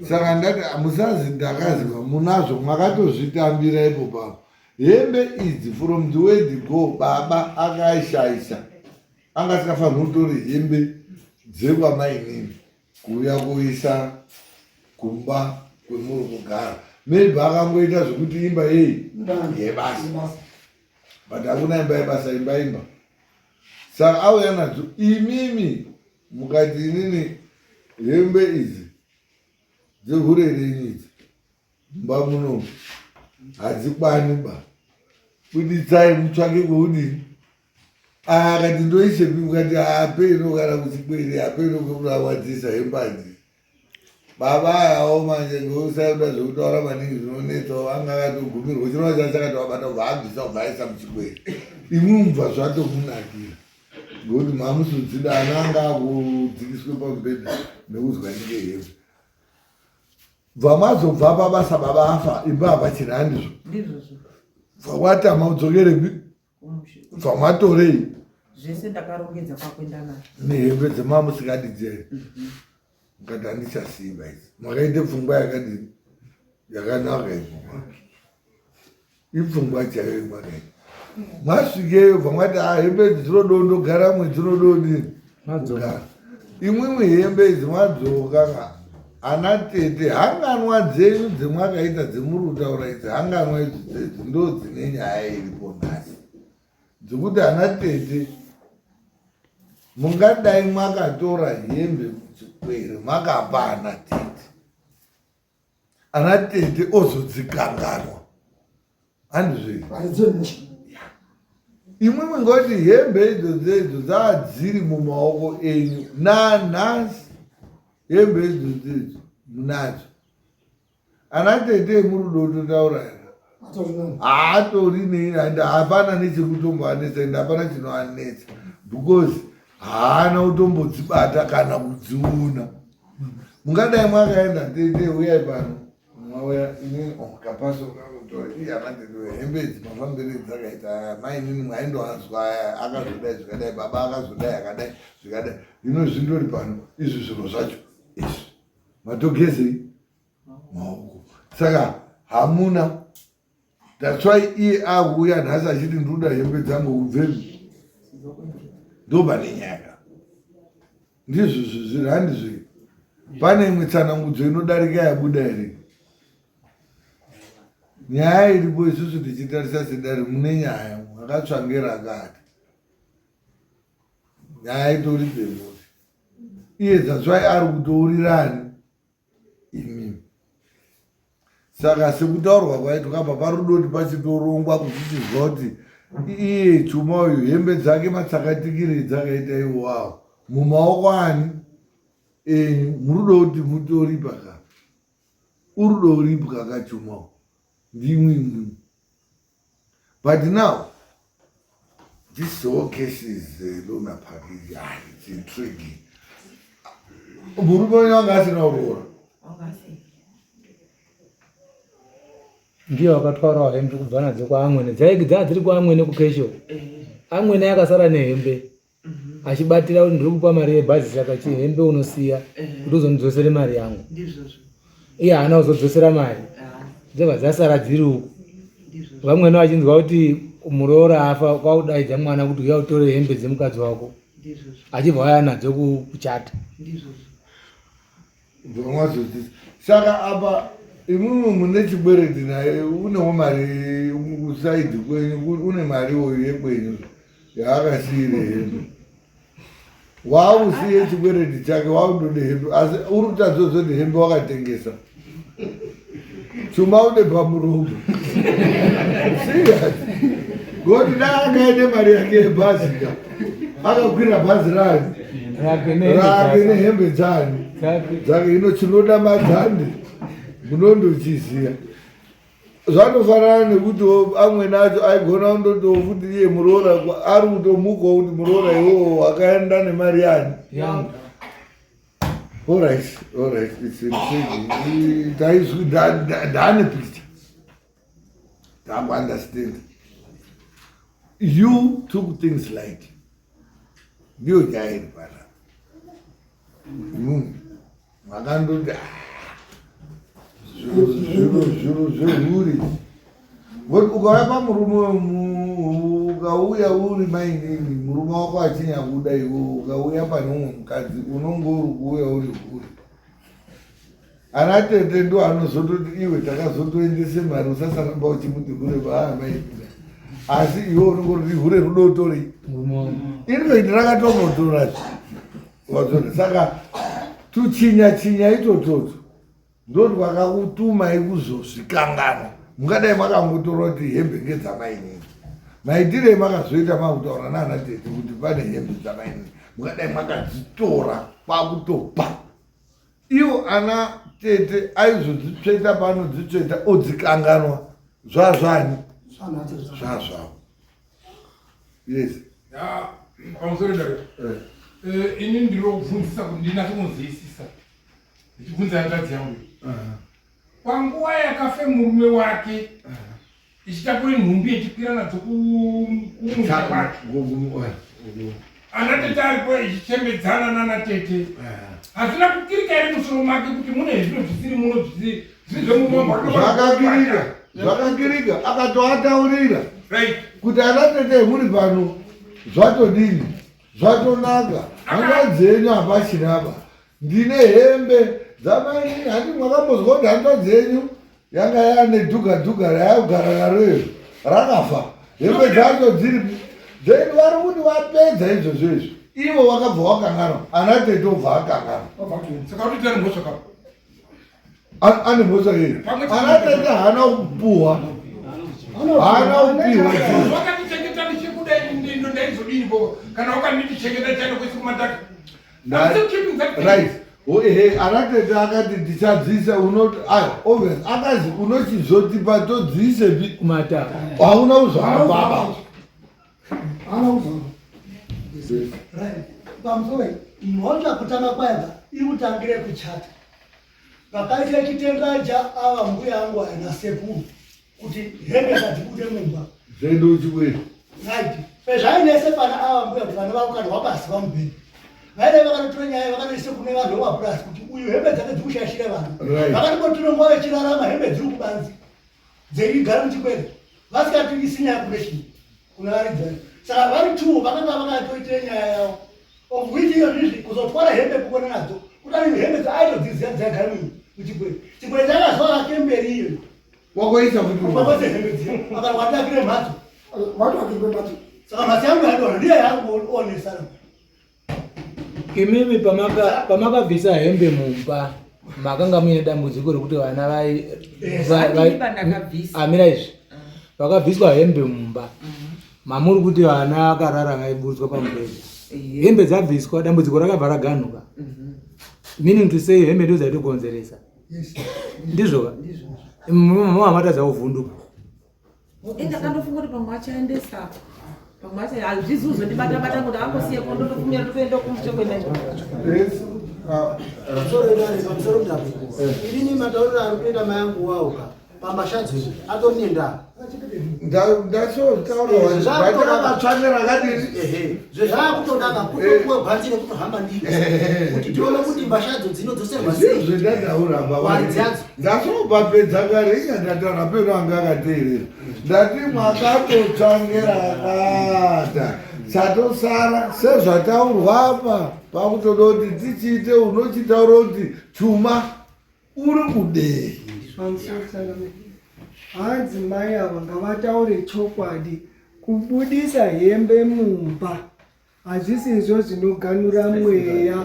Saka ndati musazi ndakaziva munazvo makatozvitambira ipo papo. Hembe idzi from the word go baba akaishaisha. Anga asingafaniri kutora hembe dzekwamainini kuuya kuisa kumba kwemuri kugara. Maybe akangoita zvekuti imba yei yebasa. But hakuna imba yebasa, imba imba. Saka auya nadzo imimi mukati inini hembe idzi dzehure renyu idzi mumba muno hadzikwani ba. Buditsai mutsvake kweudini. Akati ndoisepi mukati apeno kana kuchikwere apeno kwekurawadzisa hembe hadzi. Baba ayawo manje ngeusaida zvekutaura maningi zvinonetsa anga akatogumirwa chinova chacho chakati wabata kubva abvisa kubva aisa muchikwere. Imwe mubva zvatomunakira ngekuti mamusudzida ana anga akudzikiswe pamubhedha nekuzwa ndike hembe. Bva mazobva pabasa baba afa imba hapachina handizvo. Ndizvozvo. Bva watama udzokerepi? Bva matorei? Zvese ndakarongedza kwakuenda nazvo. Nehembe dzemamusikadi dzere. Mukati handichasimba idzi. Makaite pfungwa yakadini? Yakanaka ipfungwa. Ipfungwa chaiyo makaita. Masvikeyo bva mwati hembe idzi dzinodondogara mwe dzinododini? Kugara. Imwimwi hembe idzi madzoka ka ana tete hanganwa dzenyu dzemwakaita dzemuri kutaura idzi hanganwa idzi dzedzi ndo dzine nyaya iripo nhasi. Dzekuti ana tete mungadai mwakatora hembe muchikwere makapa ana tete. Ana tete ozodzikanganwa. Handizvo. Imwimwi ngoti hembe idzo dzedzo dzadziri mumaoko enyu nanhasi hembe idzo dzedzo munadzo. Ana tete emurudo totaura here? Haatori nei and hapana nechiri kutomboanetsa and hapana chinoanetsa because haana kutombodzibata kana kudziona. Mungadai mwakaenda tete uyai pano mauya inini oh, kapaso kakutora iye amatete hembe idzi mafambiro dzakaita aya mainini mwaindoazwa aya akazodai zvikadai baba akazodai akadai zvikadai hino zvindori pano izvi zviro zvacho izvi matogezei maoko saka hamuna that's why iye akuuya nhasi achiti ndikuda hembe dzangu kubvepi ndopane nyaya ndizvo zviri handizvo pane imwe tsanangudzo inodarika yabuda here nyaya iripo isusu tichitarisa sedare mune nyaya akatsvangera akati nyaya itori pemuri iye that's why ari kutourirani imimi saka sekutaurwa kwaitwa apa parudoti pachitorongwa kuchichizwa kuti iye chuma uyu hembe dzake matsakatikire dzakaita iwawo mumaoko ani enyu murudo kuti mutoripa ka urudo uripwa ka chuma ndimwi imwi but now this whole case is uh, lona package ah, it's intriguing murume wenyu anga asina kuroora ndiye wakatwarawo hembe kubva nadzo kwaamwene dzainge dzaa dziri kwaamwene kukesho amwene akasara nehembe mhm. achibatira kuti ndiri kupa mari yebhazi saka chihembe unosiya kuti uzondidzosere mari yangu iye haana kuzodzosera mari dzobva dzasara dziri uku vamwene vachinzwa kuti muroora afa kwakudaidza mwana kuti uya utore hembe dzemukadzi wako achibva waya nadzo kuchata Saka apa imwimwi mune chikwereti naye unewo mari kusaidhi kwenyu une mari uyu yekwenyu yaakasiire hembe wakusiye chikwereti chake wakutode hembe asi uri kutadzozoti hembe wakatengesa chuma une pamuromo serious ngoti dai akaende mari yake yebhazi ka akakwira bhazi rani rake nehembe dzani dzake ino chinoda madzande munondochiziva zvanofanana nekuti amweni acho aigona kundotiwo futi iye muroora ari kutomukawo kuti muroora iwowo akaenda nemari yani Alright, alright, it's intriguing. Taizwi ndane picture. Ndaku understand. You took things light. Ndiyo nyaya iri pana. Imimi makandoti ah, zviro zviro zvehuri. Ngokuti ukauya pamurume ukauya uri mainini murume wako achinyakuda iwe ukauya pane umwe mukadzi unonge uri kuuya uri hure ana tete ndo anozototi iwe takazotoendese mari usasaramba uchimuti hure baa mainini asi iwe unonge uri hure rudotori infact rakatombotora saka tuchinya chinya itototo Ndotwakakutumai kuzozvikanganwa. Mungadai makangotora kuti hembe ngedzamainini. Maitirei makazoita makutaura nana tete kuti pane hembe dzamainini. Mungadai makadzitora kwakutopa. Ivo ana tete aizodzitsveta paanodzitsveta odzikanganwa. Zvazvani? Zvazvavo. Yes. Pamusoro dare. Eh. Eh, ini ndinobvunzisa kuti ndinatso kunzwisisa. Ndichibvunza hanzvadzi yangu. Panguva yakafe murume wake ichitakure nhumbi ichikwira nadzo kumusha kwake. Ana tete aripo ichichembedzana nana tete. Hazvina kukirika here musoro make kuti mune zviro zvisiri muno zvisiri zvemurume wangu. Zvakakirika, zvakakirika akatoataurira kuti ana tete muri pano zvatodini zvatonaka hanzvadzi yenyu hapachina apa Ndine hembe dzamainini handi mwakambozwa kuti hanzvadzi yenyu yanga yaane dhuga dhuga rayakugara naro iro rakafa hembe dzacho dziripi then vari kuti vapedza izvozvo izvi ivo vakabva wakanganwa ana tete obva akanganwa ane mhosva yei ana tete haana kupuhwa haana kupiwa kana wakanditi chengeta chando kwese kumataka right Ehe, anatete akati tichadzisa unoti ayo obvious akazi unochizotipa todziisepi kumataka. Hauna kuzvara baba. Hauna kuzvara. Right. Pamusoro mhosva kutanga kwaedza iri kutangire kuchata. Pakaita chitenda cha ava mbuya angu aya nasekuru kuti hembe ngadzibude mumba. Zvendo chikwere. Right. Pezvainese pana ava mbuya kuti vana vavo kana wapasi vamubhedha. Vaida vakanotora nyaya vakanoisa kune vanhu vemapurasi kuti uyu hembe dzake dziri kushaishira vanhu. Right. Vakatotora nguva vechirarama hembe dziri kubanzi dzeigara muchikwere vasikatiisi nyaya kune chii kuna varidzi vacho. Saka vari two vakanga vakatoitira nyaya yavo of which iyo zvizvi kuzotwara hembe kukona nadzo kudai hembe dzaitodziziva dzaigara muchikwere. Chikwere chakazovake mberi iyoyo. Wakoisa kuti Wakoisa hembe dziya akarwadakire mhatso. Watwakirwe mhatso. Saka mhatso yangu yadonha ndiyo yanguonesana. Imimi pamakabvisa hembe mumba makanga muine dambudziko rekuti vana vai amira izvi vakabviswa hembe mumba mamuri kuti vana vakarara vaiburutswa pamubhedha hembe dzabviswa dambudziko rakabva raganuka meaning to say hembe ndo dzaitokonzeresa ndizvoka mamatadza kuvhunduka Indakandofunga kuti pamwe achaendesa pamwe acha hazvizi kuzondibata bata kuti angosiye ko ndotofumira ndotoenda kumusha kuenda Pamusoro idare, pamusoro mudare. Inini matauriro ari kuita mai angu wawo ka pambashadzo iyi atori nendaa. Zvezvaakutodaka kutopuwa bhanzi rekutohamba ndiro kuti tione kuti mbashadzo dzinodzoserwa sei. Zvendataura baba. Waridzi adzo. Ndazobapedza kare inga ndataura peno anga akateerera. Ndati mwakatotsvangira akata. Chatosara sezvataurwa apa pakutoda kuti tichiite unochitaura kuti chuma uri kudei. Hanzi mai ava ngavataure chokwadi kubudisa hembe mumba hazvisi izvo zvinoganura mweya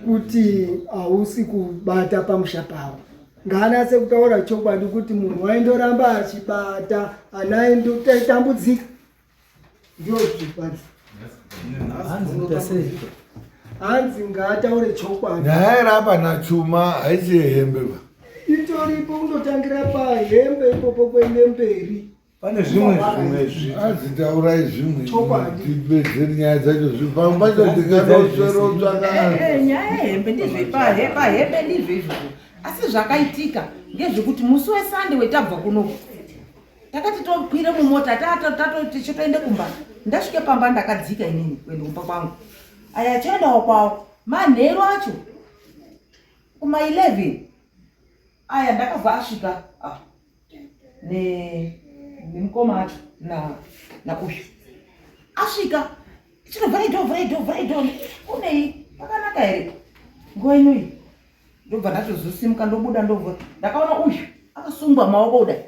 kuti hausi kubata pamusha pavo ngaanatse kutaura chokwadi kuti munhu waindoramba achibata ana aindotambudzika ndio zvikwadi hanzi ngaataure chokwadi nyaya iri apa nachuma haisi yehembe ba itoripo kundotangira pahembe ipopo kuende mberi pane zvimwe zvimwe zvi hanzi taurai zvimwe Chokwadi. tipedzeri nyaya dzacho zvipamwe pacho ndingatoswerotsvaka nyaya yehembe ndizvo pahembe ndizvo izvozvo asi zvakaitika ngezvekuti musi wesande wetabva kunoku takati tokwire mumota tichitoende kumba ndasvike pamba ndakadzika inini kuenda kumba kwangu aya achiendawo kwawo manheru acho kuma 11 aya ndakabva asvika ah, nemukoma acho nauyu asvika chinovhurai dho vhurai dho vhurai dho kunei pakanaka here nguva inoyi ndobva ndatozosimuka ndobuda ndovhura ndakaona uyu akasungwa maoko kudai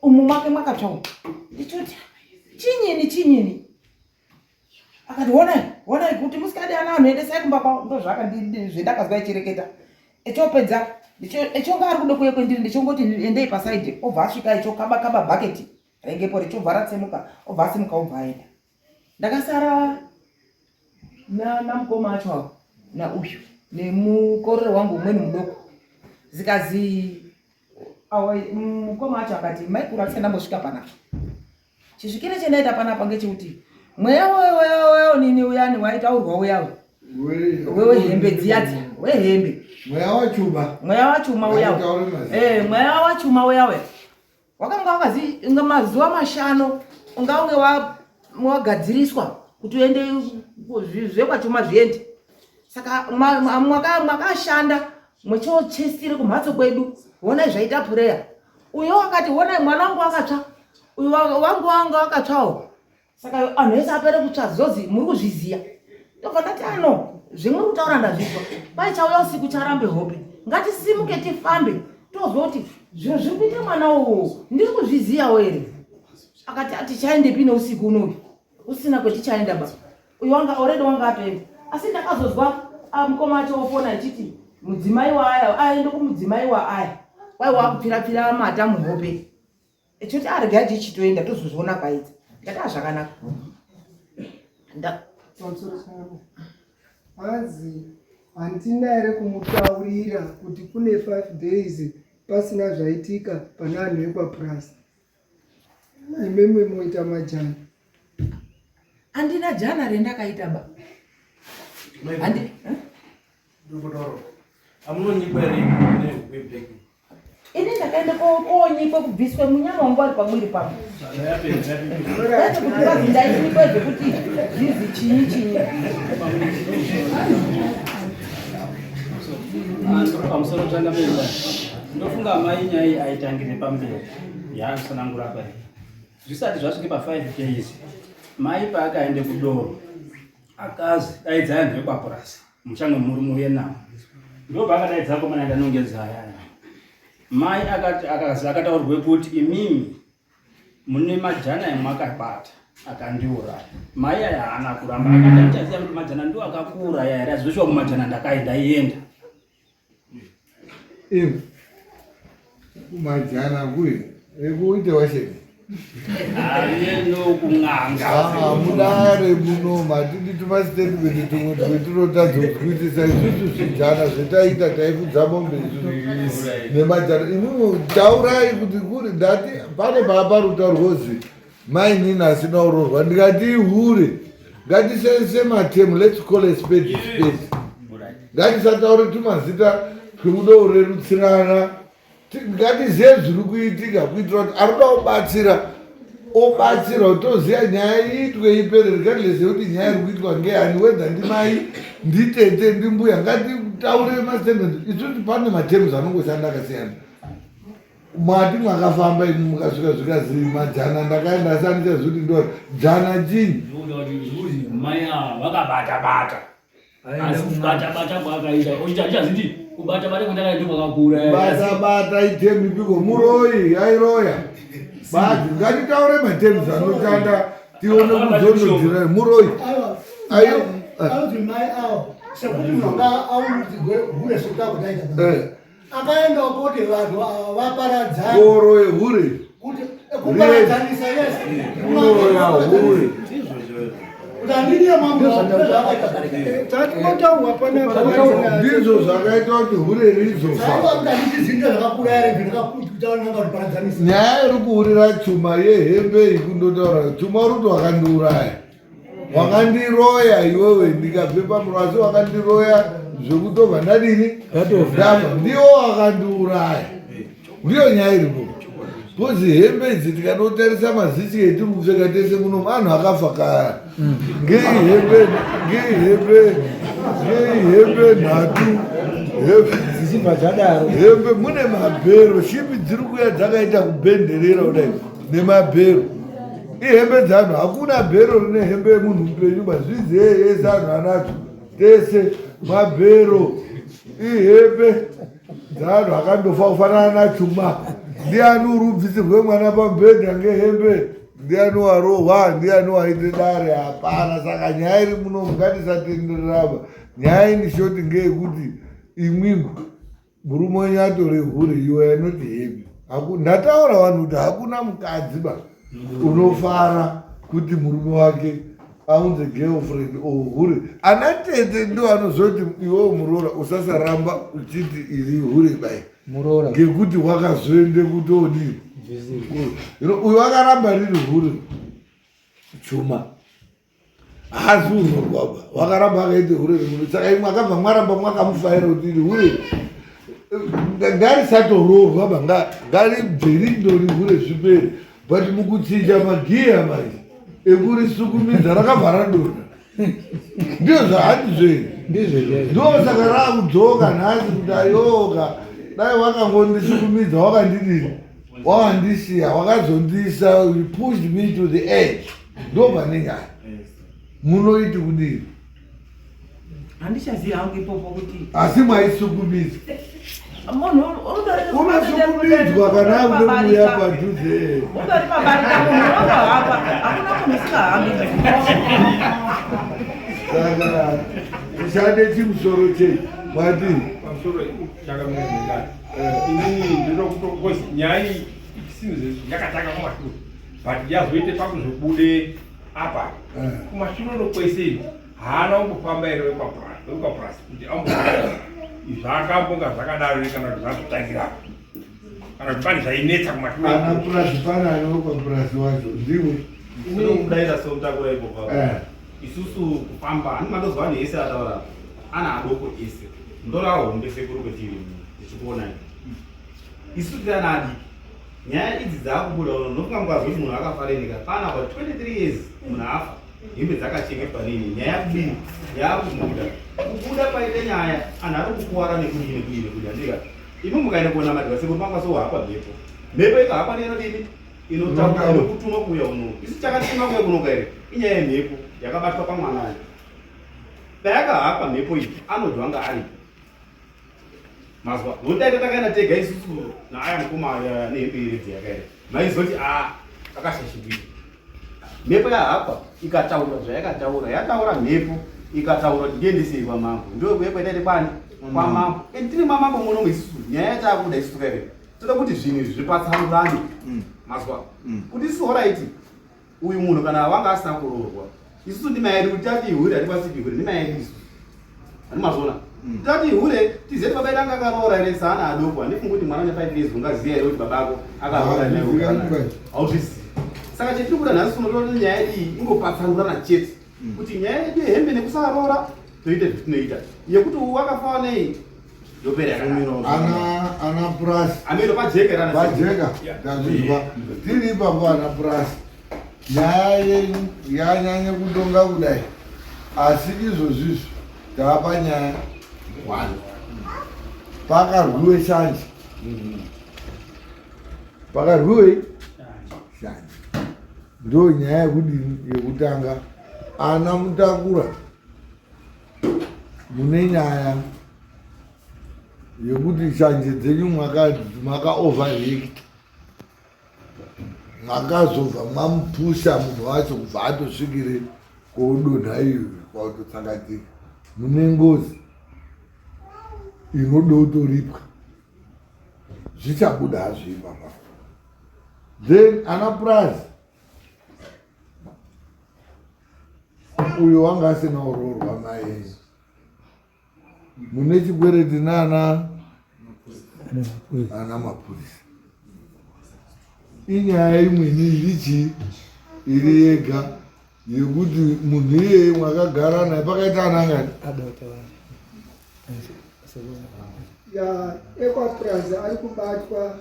umu make mwakatsva umu ndichoti chinyini chinyini akati honai honai kuti musikadi ana anhu endesai kumba kwavo ndozvakazvendakazwa echireketa echopedza echonga ari kuda kuuya kwendiri ndichongoti endei pasaidi obva asvika echokaba kaba bhaketi raingepo richobva ratsemuka obva asimuka obva aenda ndakasara namukoma acho avo nauyu nemukororo wangu umweni mudoko zikazi mukoma acho akati maikuru andisati ndambosvika panapa chisvikire chendaita panapa ngechekuti mweya weonini uyani waitaurwa uyawe wehembe dziya dziya wehembe mweya wachuma mweya wachuma uyawe eh, mweya wachuma uyawe wakanga wakazi mazuva mashano unga unge wagadziriswa kuti uende zvekwachuma zviende saka mwakashanda mwechochesire kumhatso kwedu honai zvaita pureya uyo wakati honai mwana wangu akatsva uyu wangu wanga wakatsvawo saka vanhu vese apere kutsva zozi muri kuzviziya ndobva ndati ano zvemuri kutaura ndazvizwa kwai chauya usiku charambe hope ngatisimuke tifambe tozwa kuti zviro zviri kuita mwana uwu ndiri kuzviziyawo here akati tichaendepi neusiku unoyu usina kwetichaenda ba uyu wanga already wanga atoenda asi ndakazozwa ah, mukoma acho ofona achiti mudzimai waaya aende kumudzimai waaya kwai wakupfirapfira mata muhope echoti arega ah, tichitoenda tozozviona kwaidza ndati azvakanaka ah, Hanzi handina here kumutaurira kuti kune 5 days pasina zvaitika pane anhu ekwapurasi. Imimi moita majana. Handina jana rendakaita ba. Handi Amunonyikwa here nehwebheki? Ini ndakaenda konyikwa kubviswa munyama wangu wari pamwiri pangu. Kwete kuti vazi ndainyikwa zvekuti zvizi chinyi chinyi. Pamusoro changamira ndofunga amai nyaya iyi aitangire pamberi yaanosanangura apa iyi. Zvisati zvasvike pa 5 days mai paakaende kudoro akazi daidzai anhu ekwapurasi muchange muri muuye navo ndobva akadaidza komana ndanongedza ayaya mai akati akazi akataurwe kuti imimi mune majana emwakabata akandiuraya mai aya haana kuramba akati andichaziva kuti majana ndiwo akakuuraya here azvishuwa kumajana ndaienda Iwe kumajana kuye ekuite washeni aye nokun'anga. Ah, mudare muno matidi tumastatement tumwe twetinotadza kuzwisisa isusu. Zvijana zvetaita taifudza mombe isusu nemajana. Imimi taurai kuti kuri ndati pane paaparutaurwozi mainini asina urorwa ndikati ihure. Ngatishandise matemu, let's call a spade a spade. Ngatisataure tumazita twekuda kurerutsirana. Ngatizive zviri kuitika kuitira kuti arikuda kubatsira obatsira, toziva nyaya iitwe ipere, regardless yekuti nyaya iri kuitwa ngeyani, whether ndimai, nditete, ndimbuya. Ngatitaure mastatement isusu. Pane matems anongoshanda akasiyana. Mwati mwakafamba imi mukasvika zvikazi majana ndakaenda, asi andichazivi kuti ndo jana chinyi. Zvikuzi mai ava vakabata bata, asi kubata bata kwakaita uchaziti kubata bata kwandakaita kwakakura. Bata bata itemu ipiko? Muroyi airoya bati. Ngatitaure matems anoshanda tione kuzondodzira muroyi ayo. Anoti mai avo sekuti munhu anga aurudzirwe hure sekuti akudaita akaendawo kuti vanhu ava vaparadzane. Koro yehure. Kuti kuparadzanisa, yes. Kuroya hure. Kuti handidi mambo zvakaita. Tatinotaurwa panapa. Ndizvo zvakaita kuti hure rizofa. Saiva kuti handiti zinto zvakakura here zvindakakutauranga kuparadzanisa. Nyaya iri kuhurira chuma yehembe iyi, kundotaura chuma uri kuti wakandiuraya, wakandiroya iwewe, ndikabve pamuro, asi wakandiroya zvekutobva ndadini, ndafa, ndiwo wakandiuraya. Ndiyo nyaya iripo, because hembe idzi tikanotarisa mazisi etiri kupfeka tese muno, anhu akafa kaya. Ngei hembe, ngei hembe, ngei hembe nhatu dzichibva dzadaro? Hembe mune mabhero, shimbi dziri kuuya dzakaita kubhenderera kudai nemabhero. Ihembe dzeanhu, hakuna bhero rine hembe yemunhu mupenyu. Mazvizi ese anhu anadzo tese mabhero, ihembe dzeanhu akandofa kufanana nachuma. Ndiani uri ubvisirwe mwana pamubhedha ngehembe? Ndiani warohwa? Ndiani waite dare? Hapana. Saka nyaya iri muno, ngatisatendereraba. Nyaya in short ngeyekuti imwimwi murume wenyu atore hure, you are not happy. Ndataura vanhu kuti hakuna mukadzi ba unofara kuti murume wake aunze girlfriend or hure. Ana tete ndo anozoti iwewo muroora usasaramba uchiti iri hure bai. Muroora. Ngekuti wakazoende kutodii, uyu wakaramba riri hure chuma haasi unorwaba, wakaramba akaite hure remuno. Saka imwe akabva mwaramba mwakamufaira kuti iri hure ngarisatoroorwa ba, ngaribve rindori hure zvipere. But mukuchinja magiya manje ekurisukumidza rakabva radonha. Ndiyo zvahandizvei, ndo saka raakudzoka nhasi kuti ayoka dai wakangondisukumidza, wakandidini, wakandisiya, wakazondisa, you pushed me to the edge. Ndo pane nyaya. Munoiti kudini? Handichazivi hangu ipopo kuti Asi mwaisukumidza. Munhu Unasukumidzwa kana akude kuuya padhuze. Undori pabarika, munhu unotohamba, hakuna munhu usingahambi. Saka tishande chimusoro chei mwati? Pamusoro chakamira, inini ndinokutokozi nyaya iyi isinzi yakatanga kumashure, but yazoite pakuzobude apa. Kumashure kwese haana kumbofamba here wekwapurani? wekwaPurasi kuti ambo zvakambonga zvakadaro here kana kuti zvazotangira kana kuti pane zvainetsa kumashure. Ana purasi pane ani wekwapurasi wacho ndiwe. Ndinokudaira semutakura ipo papa. Eh. Isusu kufamba ani mandozwa vanhu ese ataura ana adoko ese ndora hombe sekuru kwetiri tichikuonai. Isu tiri ana adiki. Nyaya idzi dzaakubuda uno ndofunga mukazwa kuti munhu akafa rini ka pana pa 23 years munhu afa hembe dzakachengetwa nini nyaya yakudini yaakubuda kubuda paite nyaya anhu ari kukuwara nekudii nekudii nekudii handika imi mukaenda kuona madhika sekuru panga sohakwa mhepo mhepo ikahakwa neinodini inotaura inokutuma kuuya uno isu chakatuma kuuya kunoka here inyaya yemhepo yakabatwa pamwana payakahakwa mhepo iyi anodya anga aripo mazwa nokuti taita takaenda tega isusu naaya mukoma aya nehembe yeredzi yakaenda maizoti a akashashigwira mhepo yahakwa ikataura zvayakataura yataura mhepo ikataura kuti ndiendesei kwamambo ndokuye kwaitaite kwani kwamambo and tiri mamambo munomu isusu nyaya yataakuda isusu kaire toda kuti zvinhu izvi zvipatsanurane mazwa kuti isusu horaiti uyu munhu kana wanga asina kuroorwa isusu ndima yedu kuti tati hure hatikwanisi kuti hure ndima yedu isusu handimazviona tati hure tizive kuti baba edu anga akaroora here saana adoko handifungi kuti mwana une 5 years ungaziva here kuti baba ako akaroora hauzvizivi saka chetiri kuda nhasi unotoona kuti nyaya iyi ingopatsanurana chete kuti nyaya yedu yehembe nekusaroora toite zvatinoita yekuti uyu wakafawa nei yopera yakadaro. Ana ana purasi. Amiro pajeka here ana Pajeka. Tazvizwa. Tiri ipapo ana purasi. Nyaya yenyu yanyanya kudonga kudai. Asi izvozvizvi tava nyaya one. Pakarwiwe shanje. Pakarwiwe shanje. Ndo nyaya yekudini yekutanga ana mutakura mune nyaya yekuti shanje dzenyu maka overreact makazobva mamupusha munhu wacho kubva atosvikire kodonha iyo kwakutotsakatika mune ngozi inoda kutoripwa zvichabuda hazvo ipapa then ana purazi uyo wanga asina kuroorwa mai mune chikwereti nana ana mapurisa inyaya imweni iri chii iri yega yekuti munhu iyeye mwakagara naye pakaita anangani Ya, ekwapurazi ari kubatwa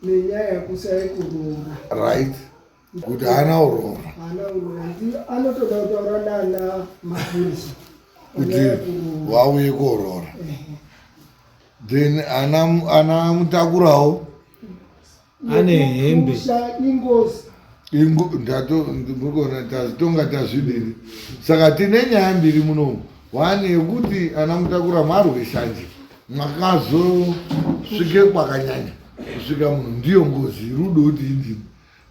nenyaya yekusaya kuroora. Right kuti haana kuroora Haana kuroora. Anotoda kutaura nana mapurisa kuti vauye koroora then ana ana mutakurawo ane hembe ingozi ingo ndato murikuona tazitonga tazvidini saka tine nyaya mbiri munomu one yekuti ana mutakura marwe shanje mwakazosvike kwakanyanya kusvika munhu ndiyo ngozi iri kuda kuti indini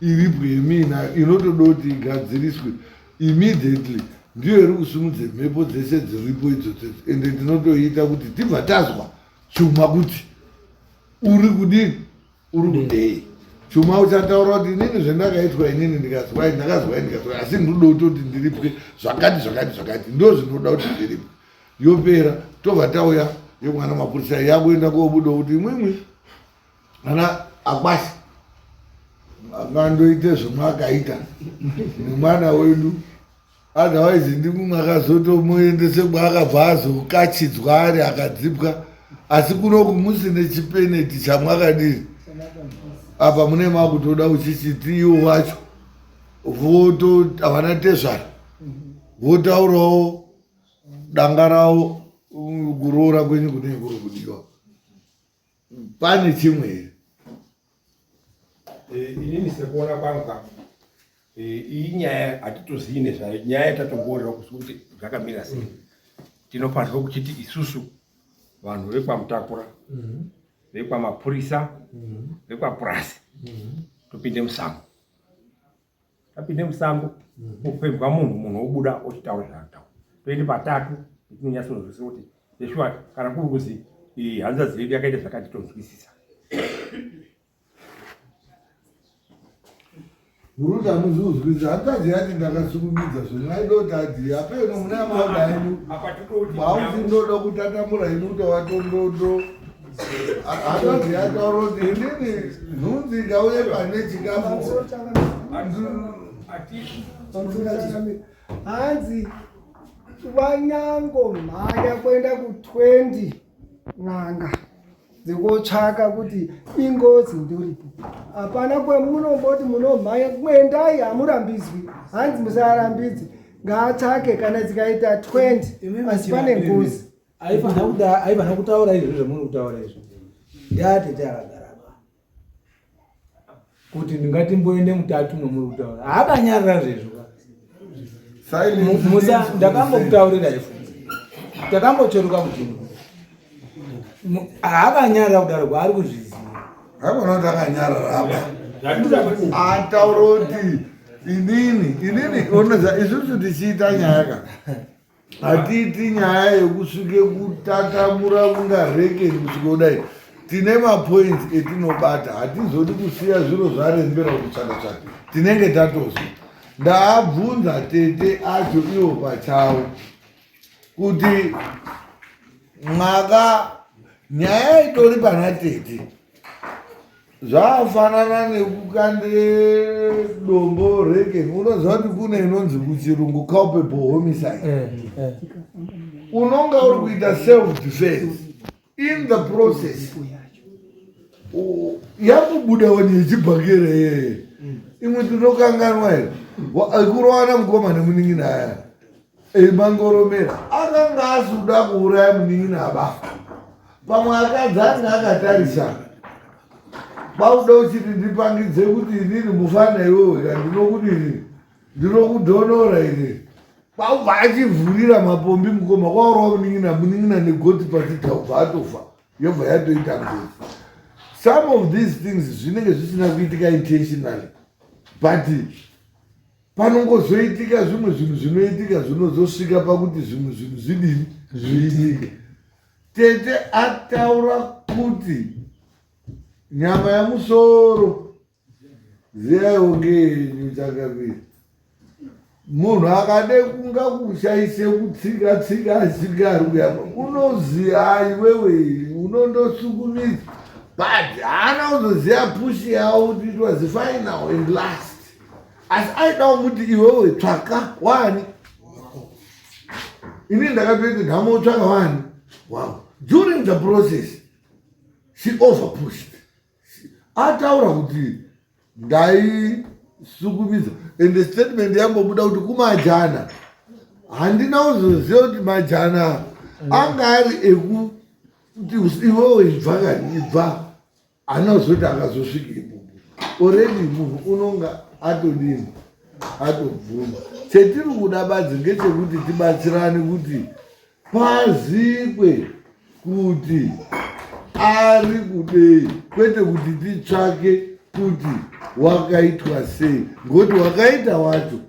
iripo yemina inotoda kuti igadziriswe immediately ndiyo iri kusimudza mhepo dzese dziripo idzodzo ende tinotoiita kuti tibva tazwa chuma kuti uri kudini uri kudei chuma uchataura kuti inini zvendakaitwa inini ndikazwai ndakazwai ndikazwai asi ndinoda kutoti ndiripwe zvakati zvakati zvakati ndo zvinoda kuti ndiripwe yopera tobva tauya yemwana mapurisa yakuenda kobuda kuti imwimwi ana akwasi akandoite zvemwakaita nemwana wedu otherwise ndimwi mwakazotomuendese kwaakabva azokachidzwa ari akadzipwa asi kunoku musine chipeneti chamwakadii apa mune makutoda kuchichiti iwo wacho voto havana tezvara votaurawo danga ravo kuroora kwenyu kunenge kuri kudiwa pane chimwe here inini sekuona kwangu ka iyi nyaya hatitozii nezvayo nyaya yatatomboorera kuti zvakamira sei tinofanirwa kuchiti isusu vanhu vekwamutakura vekwamapurisa vekwapurasi topinde musango tapinde musango kupembwa munhu munhu obuda ochitaura zvaanotaura toende patatu tinonyatsonzwisisa kuti zveshuwa kana kuri kuzi hanzvadzi yedu yakaita zvakati tonzwisisa. Muri kuti hamuzi kuzwisisa. Hanzvadzi yati ndakasukumidza zvinhu aida kuti adii apeno mune amauda enyu. Hausi ndoda kutatamura ini kuti watondondo. Hanzvadzi yataura kuti inini nhunzi ikauye pane chikafu. Hanzi vanyangomhanya kuenda ku 20 n'anga. dzekutsvaka kuti ingozi ndoripo hapana kwemunomboti munomhanya kuendai hamurambidzwi hanzi musarambidze ngaatsvake kana dzikaita 20 asi pane ngozi aifanira kutaura izvozvo zvamuri kutaura izvo ndiatete akagara pa kuti ndingatimboende mutatu mwamuri kutaura haakanyarara zvezvo musa ndakambokutaurira ifu takambocheruka kudini haakanyarara kudaro kwaari kuzviziva haikona kuti akanyarara apa ataura kuti inini inini onoza isusu tichiita nyaya ka hatiiti nyaya yekusvike kutatamura kunga rekeni kusvika kudai tine mapoints etinobata hatizodi kusiya zviro zvarembera kutsvaka tsvaka tinenge tatozwa ndaabvunza tete acho iwo pachawo kuti mwaka nyaya itori pana tete zvafanana nekukande dombo reken unoziva kuti kune inonzi kuchirungu culpable homicide eh, eh. unonga uri kuita self defense in the process yakubuda wani yechibhakera yeye imwe tinokanganwa here kurowana mukoma nemunin'ina aya Mangoromera akanga asuda kuuraya munin'ina abafa pamwe akadzi anga akatarisa kwakuda uchiti ndipangidze kuti inini mufana iwewe ka ndinokudini ndinokudhonora ini kwakubva achivhurira mapombi mukoma kwaurwa munin'ina munin'ina negoti pasi taubva atofa yobva yatoita ngozi some of these things zvinenge zvisina kuitika intentionally but panongozoitika zvimwe zvinhu zvinoitika zvinozosvika pakuti zvimwe zvinhu zvidini zviitike tete ataura kuti nyama yamusoro ziyaiwo ngeyenyu chakaviri munhu akade kunga kushaise kutsika tsika asika ari kuyamba unoziva iwewe unondosukumidza but haana kuzoziva pushi yawo kuti it was final and last asi aidawo muti iwewe tsvaka wani ini ndakatoiti nhamo tsvaka wani wow during the process she overpushed ataura kuti ndaisukumidza and statement yambobuda kuti kumajana handina kuzoziva kuti majana anga ari ekuti iwewe ibva kani ibva Haana kuzoti akazosvika ipopo already munhu unonga atodini atobvuma. Chetiri kuda badzi ngechekuti tibatsirane kuti pazikwe kuti ari kudei kwete kuti titsvake kuti wakaitwa sei ngokuti wakaita wacho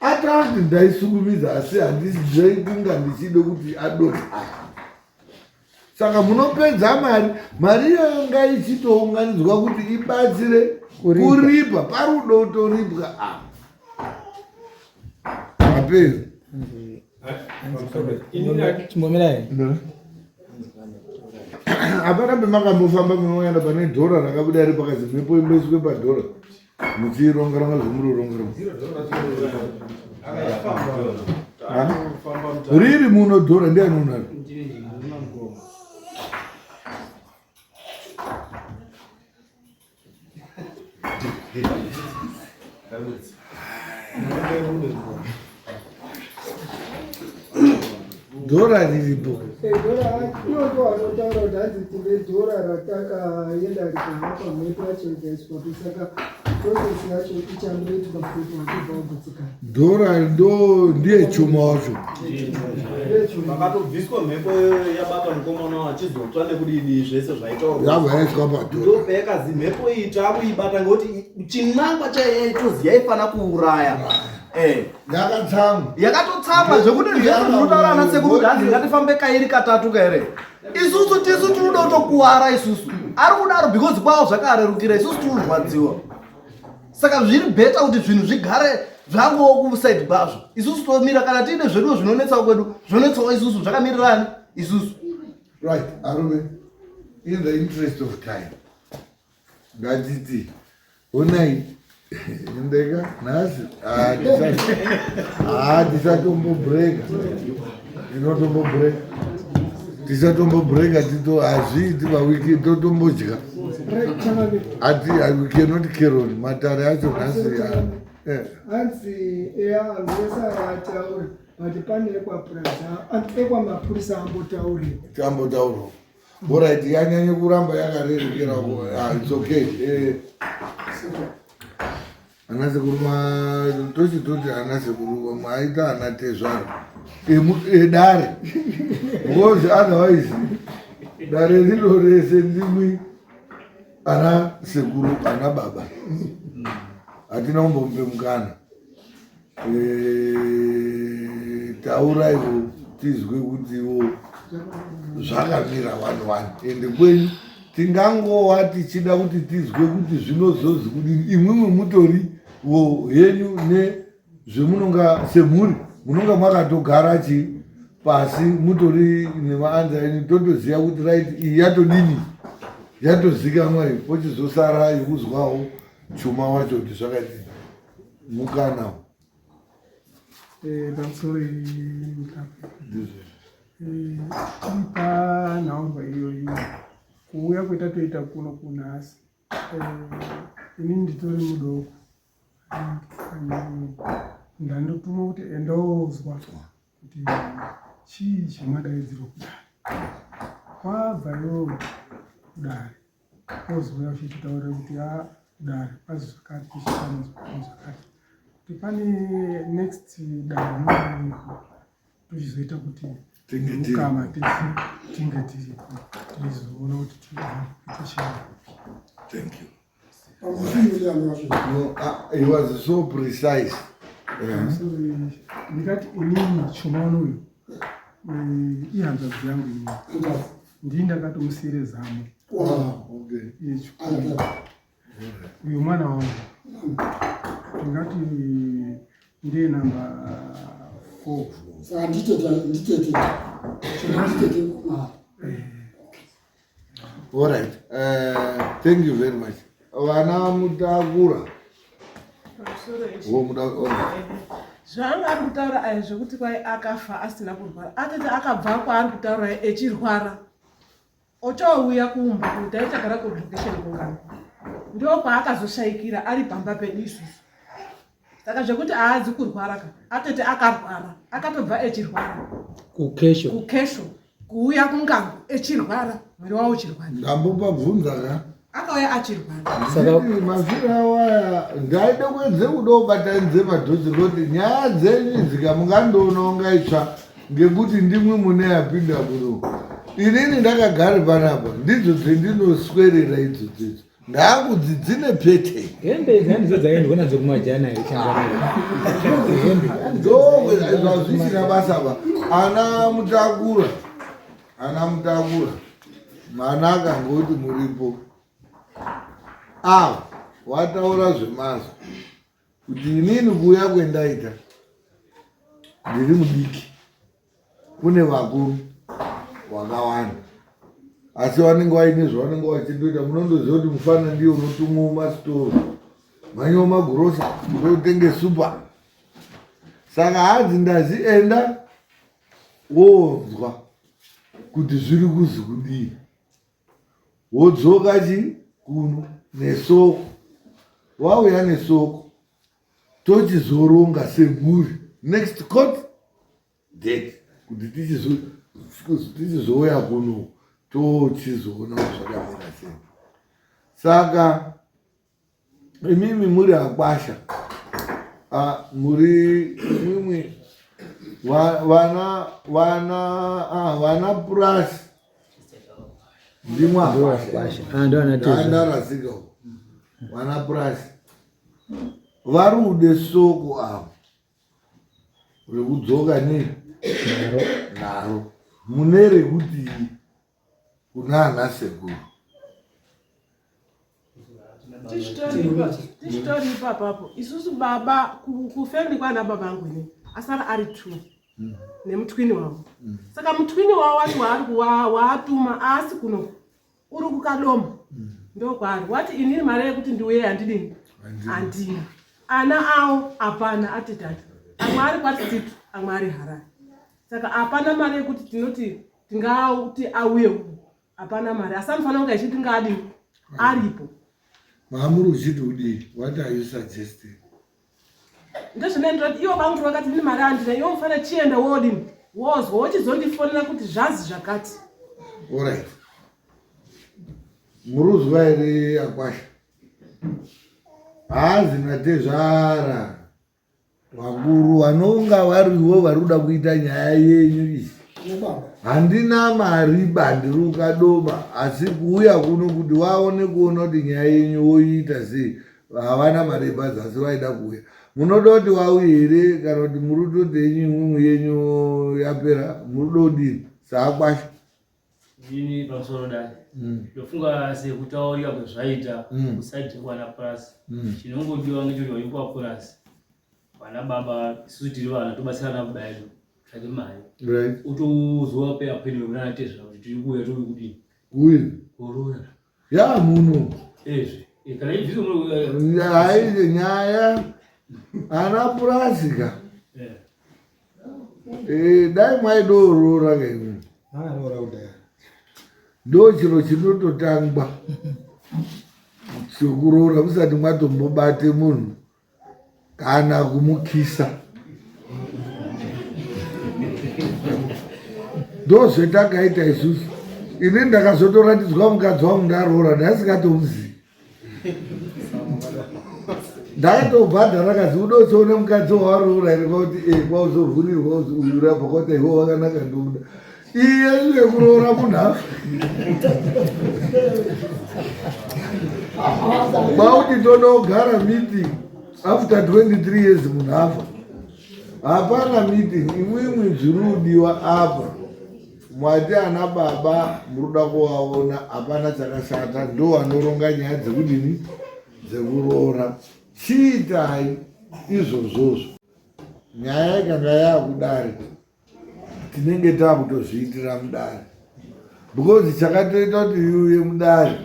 atati ndaisukumidza asi handisi kunga ndichide kuti adonha saka munopedza mari mari iyoyo ngaichitounganidzwa kuti ibatsire kuripa parudo utoripwa apa aperi hapana pemakambofamba pemakaenda pane dhora rakabuda ri pakazi mhepo imboiswe padhora muchirongaronga zvemurorongaronga riri muno dhora ndiani unaro dhora riripo dhora inoto anotaura kuti hanzi tine dhora ratakaenda rikobva pamhepo yacho ikaiswa saka process yacho ichandoitwa kuti wachibva wagutsikana dhora ndo ndiye chuma wacho vakatobviswa mhepo yababa mukomana achizotsva nekudidi zvese zvaitaurwa yabva yaiswa padhora ndopayakazi mhepo iyi takuibata ngekuti chinangwa chaiyo yaitozi yaifana kuuraya Eh. Yakatsamwa. Yakatotsamwa zvekuti zvese zvinotaura ana sekuru kuti hanzi ngatifambe kairi katatu kaere. Isusu tisu tinoda kutokuwara isusu. Ari kudaro because kwavo zvakarerukira isusu tinorwadziwa. Saka zviri better kuti zvinhu zvigare zvangowo kuside kwazvo. Isusu tomira kana tiine zveduwo zvinonetsawo kwedu, zvinonetsawo isusu zvakamirirani isusu. Right, arume, in the interest of time, ngatiti honai ndeka nhasi tisatombobreka inotombobreka tisatombobreka tito hazviiti pawiki totombodya ati we cannot carry on matare acho nhasi eh. hanzi eya vanhu vese avataura but pane ekwapuraza ekwamapurisa ambotauriwa ambotauriwa Alright, yanyanye kuramba yakarerukira ko. Ah, it's okay. Eh. Ana sekuru ma tochitoti ana sekuru maita ana tezvara. Emu edare. Because otherwise dare rino rese ndimwi ana sekuru ana baba. Hatina kumbomupe mukana. Eh, tauraiwo tizwe kutiwo zvakamira one one ende kwenyu tingangowa tichida kuti tizwe kuti zvinozozi kudini imwimwi mutori wo henyu nezvemunonga semhuri munonga mwakatogara chi pasi mutori nemaanza enyu totoziva kuti right iyi yatodini yatozikanwa iyi pochizosara yekuzwawo chuma wacho kuti zvakadini mukana eh, pamusoro eh, panhaurwa iyoyi kuuya kwetatoita kuno kunhasi eh, inini nditori mudoko ndandotumwa kuti endozwa kuti chii chamadaidzirwa kudare kwabva iwewe kudare ozouya uchititaurira kuti a kudare kwazi zvakati tichitani zvakati kuti pane next dare rinoiko tochizoita kuti ukama tese tinge tiripo tichizoona kuti tinoita chii. Thank you. No, he was so precise. Ndikati inini Chuma uyu eh, ihanzvadzi yangu inini ndii ndakatomusiire zamo yechikuru uyu mwana wangu ndingati ndiye namba four. Saka nditete nditete Chuma nditete kumari. All right. Thank you very much. Vana mutakura. Zvaanga ari kutaura aya zvekuti kwai akafa asina kurwara atete akabva kwaari kutaura echirwara ochouya kumba kuti aichagara kulocation kungano ndo kwaakazoshaikira ari pamba pedu isusu saka zvekuti haazi kurwara ka atete akarwara akatobva echirwara kukesho kukesho kuuya kungango echirwara mwiri wavo uchirwara ndambopabvunza ka akauya achirwara saka mafiro awo aya ndaida kuedze kuda kubatanidze padhuze kuti nyaya dzenyu idzi ka mungandoona unga itsva ngekuti ndimwi mune yapinda muno inini ndakagare panapa ndidzo dzendinoswerera idzo dzedzo Ndakudzi dzine pete. Hembe idzi handidzo dzaiendwa nadzo kumajana here changamire. Hembe. Ndowe zvazvisina basa ba. Ana mutakura. Ana mutakura. Manaka ngoti muripo. Ah, wataura zvemazwi. Kuti inini kuuya kwendaita ndiri mudiki. Kune vakuru wakawanda asi vanenge vaine zvavanenge vachindoita munondoziva kuti mufana ndiye unotumwa mumasitoro mhanyiwa magurosa ndotenge supa saka hanzi ndazi enda wonzwa kuti zviri kuzi kudii wodzoka chi kuno nesoko wauya nesoko tochizoronga semhuri next court date kuti tichizouya kuno tochizoona kuti zvakamira sei saka imimi muri akwasha muri imwimwi vana vana vana purasi ndimwe akwasha vana purasi varude soko avo rekudzoka nei naro mune rekuti kuna ana sekuru. Tichitori ipapapo isusu baba kufamily kwana baba angu ini asara ari two nemutwini wavo. Saka mutwini wavo wacho waari waatuma aasi kuno uri kukadoma ndokwaari wati inini mari yekuti ndiuye handidini handina ana awo hapana ati tati amwe ari kwatisitu amwe ari harare saka hapana mari yekuti tinoti tingati auye uku hapana mari asi anofanira kunge achiti ngaadini aripo. Maamuri uchiti udii? What are you suggesting? Ndozvinoendera ivo vangu vakati ndini mari handina iwe unofanira chienda wodini wozwa wochizondifonera kuti zvazi zvakati. Alright. Muruzwa here akwasha? Haazi natezvara. Vakuru vanonga variwo vari kuda kuita nyaya yenyu iyi. Handina mari ba ndiri kukadoma asi kuuya kuno kuti vaone kuona kuti nyaya yenyu woiita sei havana mari yebhazi asi vaida kuuya. Munoda kuti vauye here kana kuti muri kutoti yenyu imwimwi yenyu yapera muri kuda kudini saakwasha? Ini pamusoro dai ndofunga sekutaurika kwezvaita kusaidi kwana purasi chinongodiwa ngechekuti vayikwa purasi vana baba isusu tiri vana tobatsirana baba edu tsvake mari utozovape appointment kunana tezvara kuti tiri kuuya tiri kudini kuuya kuroora ya muno ezvi kana ibvise hayi nyaya ana purasi ka Eh, dai mwaidoroora kaimwe ndo chiro chinototangwa chokuroora musati mwatombobate munhu kana kumukisa ndozvetakaita isusu ini ndakazotoratidzwa mukadzi wangu ndaroora ndaisingatomuzivi Ndaitobhadhara kazi udochiona mukadzi wawaroora here kwakuti e eh, kwauzovhurirwa uzi uyu rabva kwati iwe wakanaka ndomuda iye iye kuroora munhu afa kwakuti tonogara meeting after 23 years munhu afa hapana meeting imwimwi zviri kudiwa apa Mwati ana baba muruda kuvaona hapana chakashata ndo vanoronga nyaya dzekudini dzekuroora chiitai izvozvozvo nyaya ikanga yaakudare tinenge taakutozviitira mudare because chakatoita kuti iuye mudare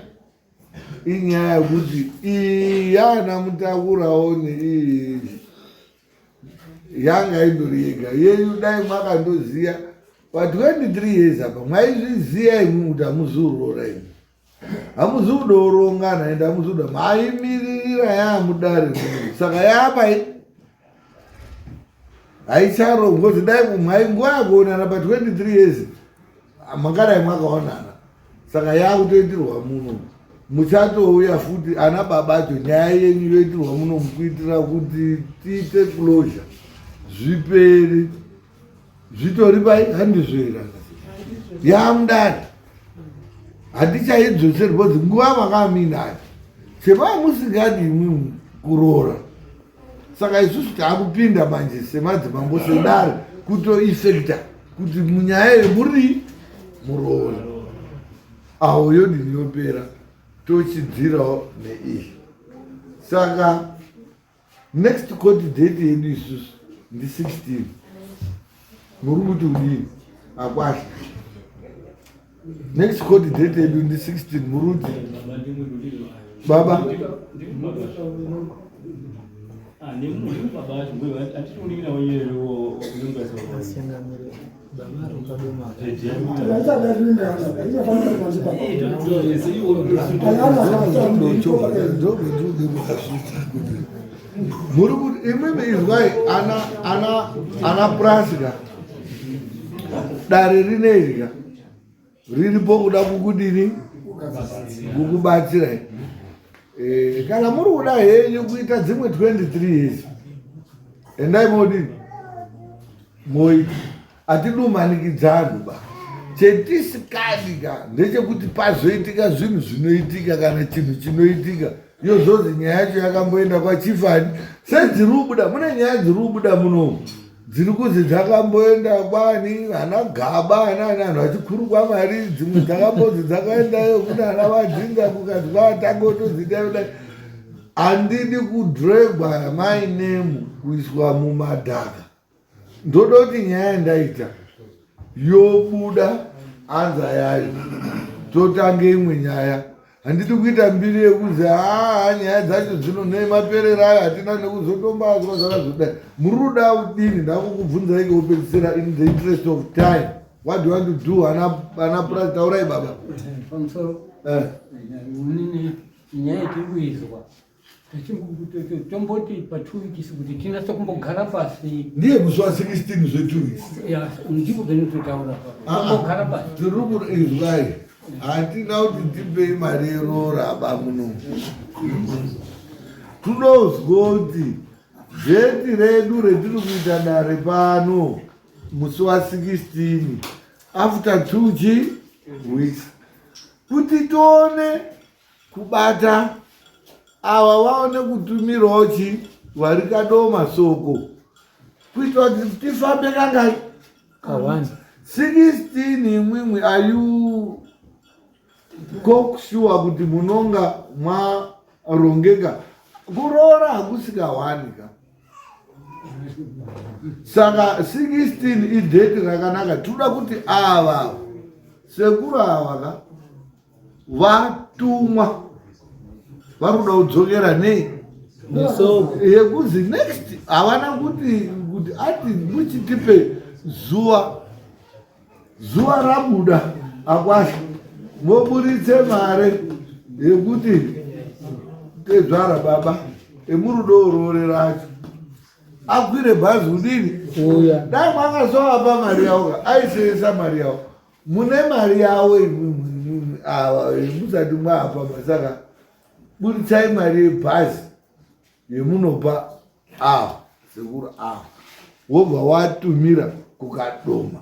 inyaya yekuti iyi yana mutakurawo neiyi yanga indori yega yenyu dai makandoziya pa 23 years apa mwaizviziya imwi kuti hamuziuroora imwi hamuzi kudoorongana ende hamuzi kuda maimiririra yaamudare saka yaapai haicharongwa kuti dai mwai nguva yakuonana pa 23 years Makadai mwakaonana saka yakutoitirwa muno muchatouya futi ana baba acho nyaya yenyu yoitirwa muno mukuitira kuti tiite closure zvipere zvitori pai handizvo here yamudari hatichaidzoseri because nguva makaminayo chemai musingadi imwi kuroora saka isusu taakupinda manje semadzimambo sedare kutoifekta kuti munyaya yemuri muroora awo yodini yopera tochidzirawo neiyi saka next court date yedu isusu ndi 16 muri kuti udini akwasha Next court date yedu ndi 16 muruti. Baba. Muri kuti imimi izwai ana ana ana prasika dare rineri ka riripo kuda kukudini kukubatsirai eh, kana muri kuda henyu kuita dzimwe 23 years endai modini moita hatidumanikidzanhu ba chetisikadi ka ndechekuti pazoitika zvinhu zvinoitika kana chinhu chinoitika yozozi nyaya yacho yakamboenda kwachifani sedziri kubuda mune nyaya dziri kubuda munomu. Dziri kuzi dzakamboenda kwani ana gaba ana ana anhu achikurukwa mari dzimwe dzakambonzi dzakaendayo kune ana vadzinga kukanzi kwatangotodzidai kudai. Handidi kudregwa my name kuiswa mumadhaka. Ndoda kuti nyaya yandaita yobuda anza yayo totange imwe nyaya. Handidi kuita mbiri yekuzi haa nyaya dzacho dzino nemaperero ayo hatina nekuzotombazwa zvakazodai. Muri kuda kudini? Ndakukubvunzai kekupedzisira in the interest of time. What do you want to do? Ana ana purazi taurai baba. Pamusoro. Eh. Inini nyaya yatiri kuizwa tomboti pa two weeks kuti tinatsa kumbogara pasi. Ndiye musi wa 16 zve 2 weeks. Ya, ndipo penitotaura. Tombogara pasi. Tiri kuizwai. Hatina kuti tipei mari yeroora ba muno. Tinozwa kuti dheti redu retiri kuita dare pano musi wa 16 after 2 chi weeks kuti tione kubata ava vaone kutumirawo chi vari kadoma soko kuitira kuti tifambe kangani kawani 16 imwimwi ayu kokushuwa kuti munonga mwarongeka kuroora hakusi kawani ka saka 16 idheti rakanaka tinoda kuti ava sekuru ava ka vatumwa vari kuda kudzokera nei yekuzi next havana kuti kuti ati muchitipe zuva zuva rabuda akwasha moburitse mare yekuti tezvara baba emurudo urore racho akwire bhazi kudini dai mwakazovapa mari yavo ka aiseesa mari yavo mune mari yavo imwimwi ava musati mwapa masaka buritsai mari yebhazi yemunopa ava sekuru ava wobva watumira kukadoma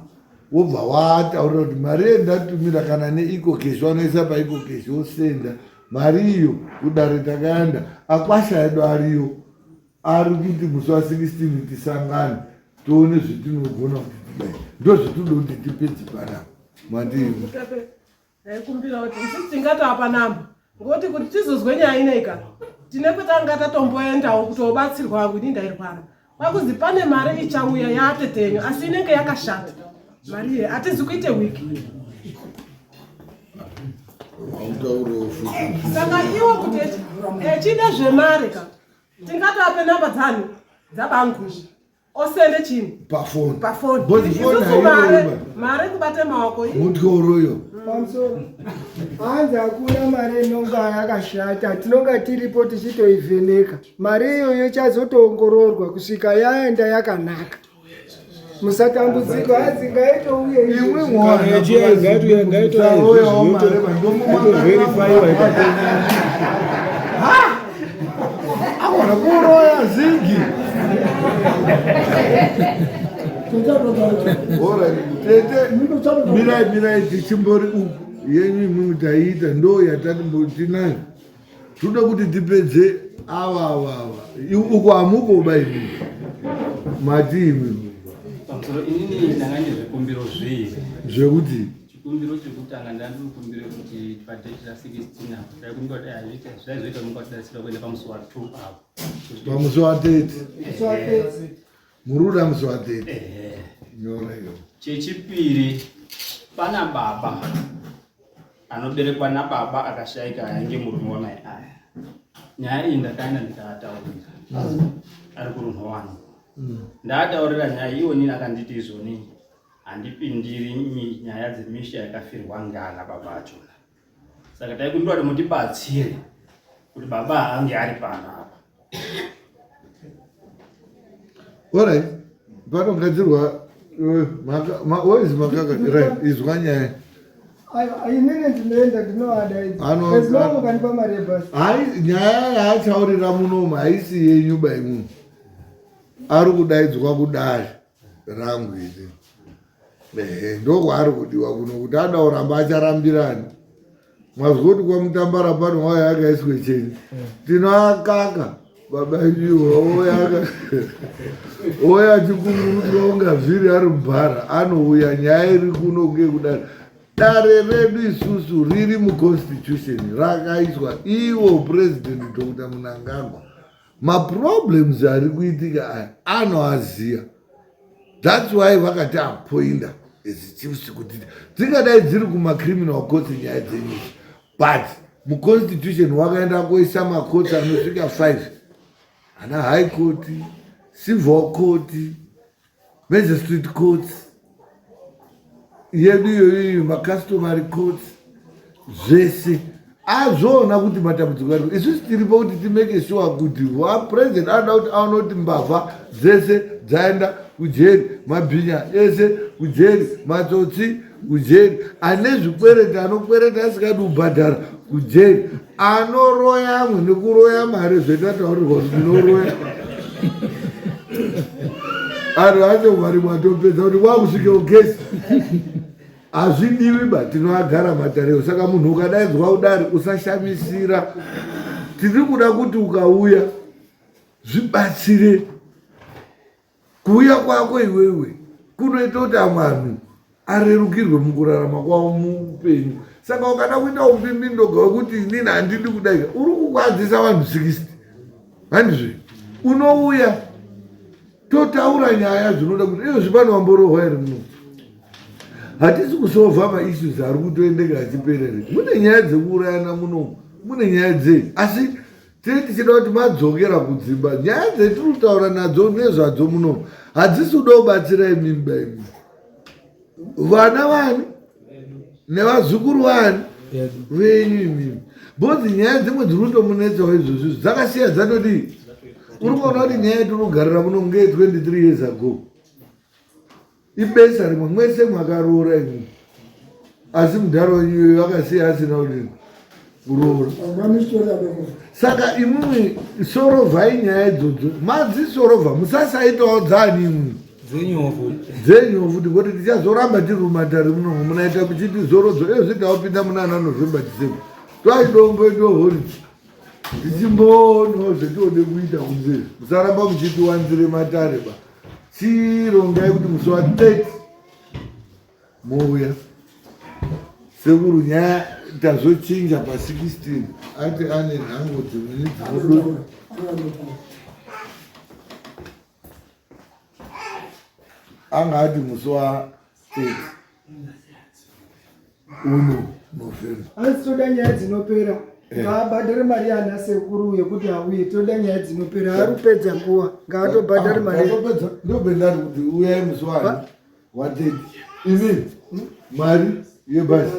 wobva wataurira kuti mari yendatumira kana neecocash vanoisa paecocash wosenda mari iyo kudare takaenda akwasha edu ariyo ari kuti musi wa 16 tisangane tione zvetinogona kuti tidai ndo zvetinoda kuti tipedze panapa mandii Ndaikumbira kuti isusu tingatapa namba ngokuti kuti tizozwe nyaya ineika tine kwetanga tatomboendawo kutobatsirwa wangu ini ndairwara kwakuzi pane mari ichauya yaatetenyu asi inenge yakashata mari iye hatizi kuite wiki saka iwo kuti echida zvemari ka tingatape namba dzani dzabangu osende chinhu pafoni pafoni isusu mare mare kubata maoko mutyoro iyo pamusoro hanzi hakuna mari inonga yakashata tinonga tiripo tichitoivheneka mari iyoyo ichazotoongororwa kusvika yaenda yakanaka musatambudziko hanzi ngaitouye imwe Agora kuroya zingi. Tete mirai mirai tichimbori uku yenyu imwimwi taiita ndo yatatimbotinayo toda kuti tipedze ava ava ava uku hamuko ba imwi mati imwi pamusoro inini ndanga ndine zvikumbiro zviviri zvekuti Chikumbiro chekutanga ndandikumbire kuti padate ra 16 apo taikumbira kuti hazviita zvaizoita mungatidatsira kuenda pamusi wa 2 apo. Pamusi wa 30. Musi wa 30. Muri kuda musi wa 30. Nyora iyo. Chechipiri pana baba anoberekwa nababa akashaika ainge murume wamai aya. Nyaya iyi ndakaenda ndikaataurira. Ari kurunhowani. Ndaataurira nyaya iwo nini akanditi izvoni handipindiri nyaya dzemisha yakafirwa ngana baba achona saka taikumbira kuti mutibatsire kuti baba ange ari pano apa orit panogadzirwa waizi makaka right izwa nyaya inini ndinoenda ndinovadaidzaazilongokandipa mari yebhasi hai nyaya yaachaurira munomu haisi yenyu baimuno ari kudaidzwa kudare rangu iri ehe ndokwaari kudiwa kuno kuti ada kuramba acharambirani mwazwa kuti kwamutambara pano waya akaiswe chenyu tinoakaka. Baba iwo ouya achikungurudzwa kunga vhiri ari mubhara anouya nyaya iri kuno ngekudaro dare redu isusu riri muconstitution rakaiswa iwo president Dr Mnangagwa maproblems ari kuitika aya anoaziva that's why vakati apoinda as chiefs kuti dzingadai dziri kumacriminal courts nyaya dzenyu but muconstitution wakaenda kuisa macourts anosvika 5 ana high court, civil court, magistrate courts yedu iyoiyo, macustomary courts, zvese azvoona kuti matambudziko ariko. Isusu tiripo kuti timake sure kuti wapresident anoda kuti aone kuti mbavha dzese dzaenda kujeri, mabhinya ese kujeri, matsotsi kujeri, ane zvikwereti anokwereta asingadi kubhadhara kujeri, anoroya amwe nekuroya mari zvetataurirwa kuti ndinoroya anhu acho mari mwatopedza kuti kwakusvike ugesi hazvidiwi ba tinoagara matareo. Saka munhu ukadaidzwa kudari usashamisira, tiri kuda kuti ukauya zvibatsire kuuya kwako iwewe kunoita kuti amwe anhu arerukirwe mukurarama kwavo muupenyu. Saka ukada kuita upimbindoga wekuti inini handidi kudaika, uri kukwadzisa vanhu 60 handizve. Unouya totaura nyaya zvinoda kuti iyo zvipano wamborohwa here muno. Hatisi kusolva maissues ari kutoendeka achiperere. Mune nyaya dzekuurayana munomu, mune nyaya dzei, asi tiri tichida kuti madzokera kudzimba. Nyaya dzetiri kutaura nadzo nezvadzo munomu hadzisi kuda kubatsira imimi baimi vana vani nevazukuru vani venyu imimi, because nyaya dzimwe dziri kutomunetsawo izvozvi dzakasiya dzatodii. Uri kuona kuti nyaya yetiri kugarira muno nge 23 years ago ibesa rimwe mwese mwakaroora imwe, asi mudhara wenyu iyoyo akasiya asina kudini kuroora. Saka imwimwi sorovhai nyaya idzodzo, madzisorovha, musasaitawo dzani imwi dzenyu futi, kuti tichazoramba tiri mumatare munomu munaita muchiti zorodzo ezvi taupinda muna ana November, December, twaidomboitawo holiday tichimboonawo zvetinoda kuita kunze. Musaramba muchitiwanzire matare ba. Chirongai kuti musi wa 30 mouya. Sekuru, nyaya tazochinja pa16, ati ane nhango dzimweni dzinodo anga ati musi wa 30 uno November. Asi toda nyaya dzinopera. Ngaabhadhare mari yaana sekuru yekuti auye. Toda nyaya dzinopera, ari kupedza nguva, ngaatobhadhare mari. Atopedza, ndobendari kuti uyai musi wani wa 30 imi mari yebhasi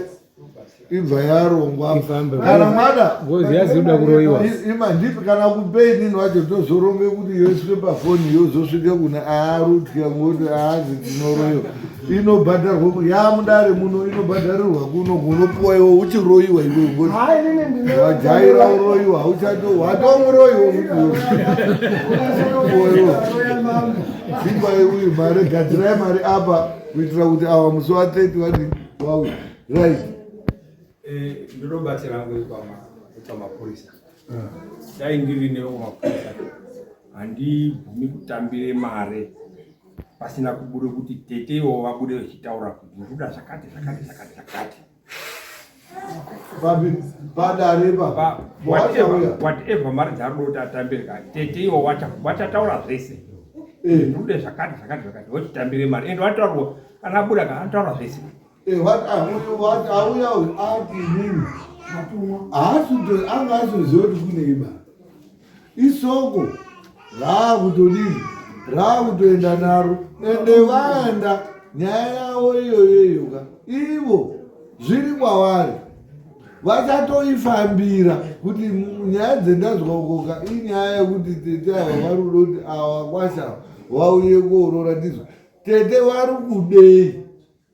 ibva yarongwa kana mada. Ngozi yazoda kuroyiwa. Ima ndipi kana kupei nini wacho tozoronge kuti yoiswe pafoni yozosvike kuna aarutya ngoti aazi tinoroyiwa. Inobhadharwa yamudare muno, inobhadharirwa kuno, kunopuwa iwe uchiroyiwa iwe ngoti wajaira uroyiwa, hauchato watomuroyiwa muti simba uyu mari. Gadzirai mari apa kuitira kuti awa musi wa 30 wati wauya, right? Ndinobatsira hangu kwamapurisa. Dai ndiri newekumapurisa, handibvumi kutambire mari pasina kubude kuti tete ivo vabude vechitaura kuti ndinoda zvakati zvakati zvakati zvakati. Padare pa whatever mari dzaari kuti atambire ka, tete ivo vachataura zvese, ndinoda zvakati zvakati zvakati, vochitambire mari. Ende vataurwa kana abuda ka, anotaura zvese. Auya uyu ati inini haasi anga asoziva kuti kune iba isoko raakutodii raakutoenda naro. Ende vaenda nyaya yavo iyoyo iyoka, ivo zviri kwavari vachatoifambira kuti nyaya dzendazwa ukoka inyaya yekuti tete ava vari kuda kuti ava kwasha vauye kuorora. Ndizvo tete vari kudei,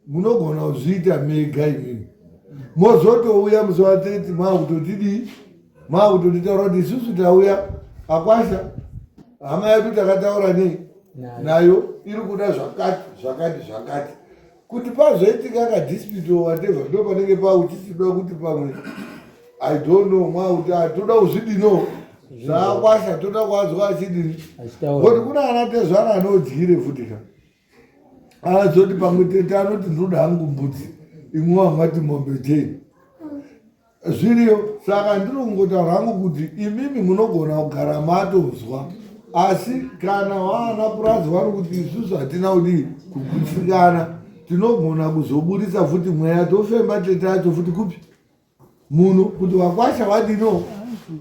munogona kuzviita mega imimi, mozotouya musi wa 30 maakutotidii, maakutotitaura kuti isusu tauya akwasha hama yedu takataura nei nayo iri kuda zvakati zvakati zvakati. Kuti pazoitika kadispute or whatever, ndo panenge pauchichida kuti pamwe, I don't know, mwakuti atoda kuzvidino. Zvaakwasha toda kwazwa achidini kuti kuna ana tezvara anodyire futi ka anozoti pamwe tete anoti ndoda hangu mbudzi imwe wangati mombe ten zviriyo saka ndiri kungotaura hangu kuti imimi munogona kugara matozwa asi kana waana purazi vari kuti isusu hatina kudii kugutsikana tinogona kuzoburitsa futi mweya tofemba tete acho futi kupi muno kuti wakwasha wadino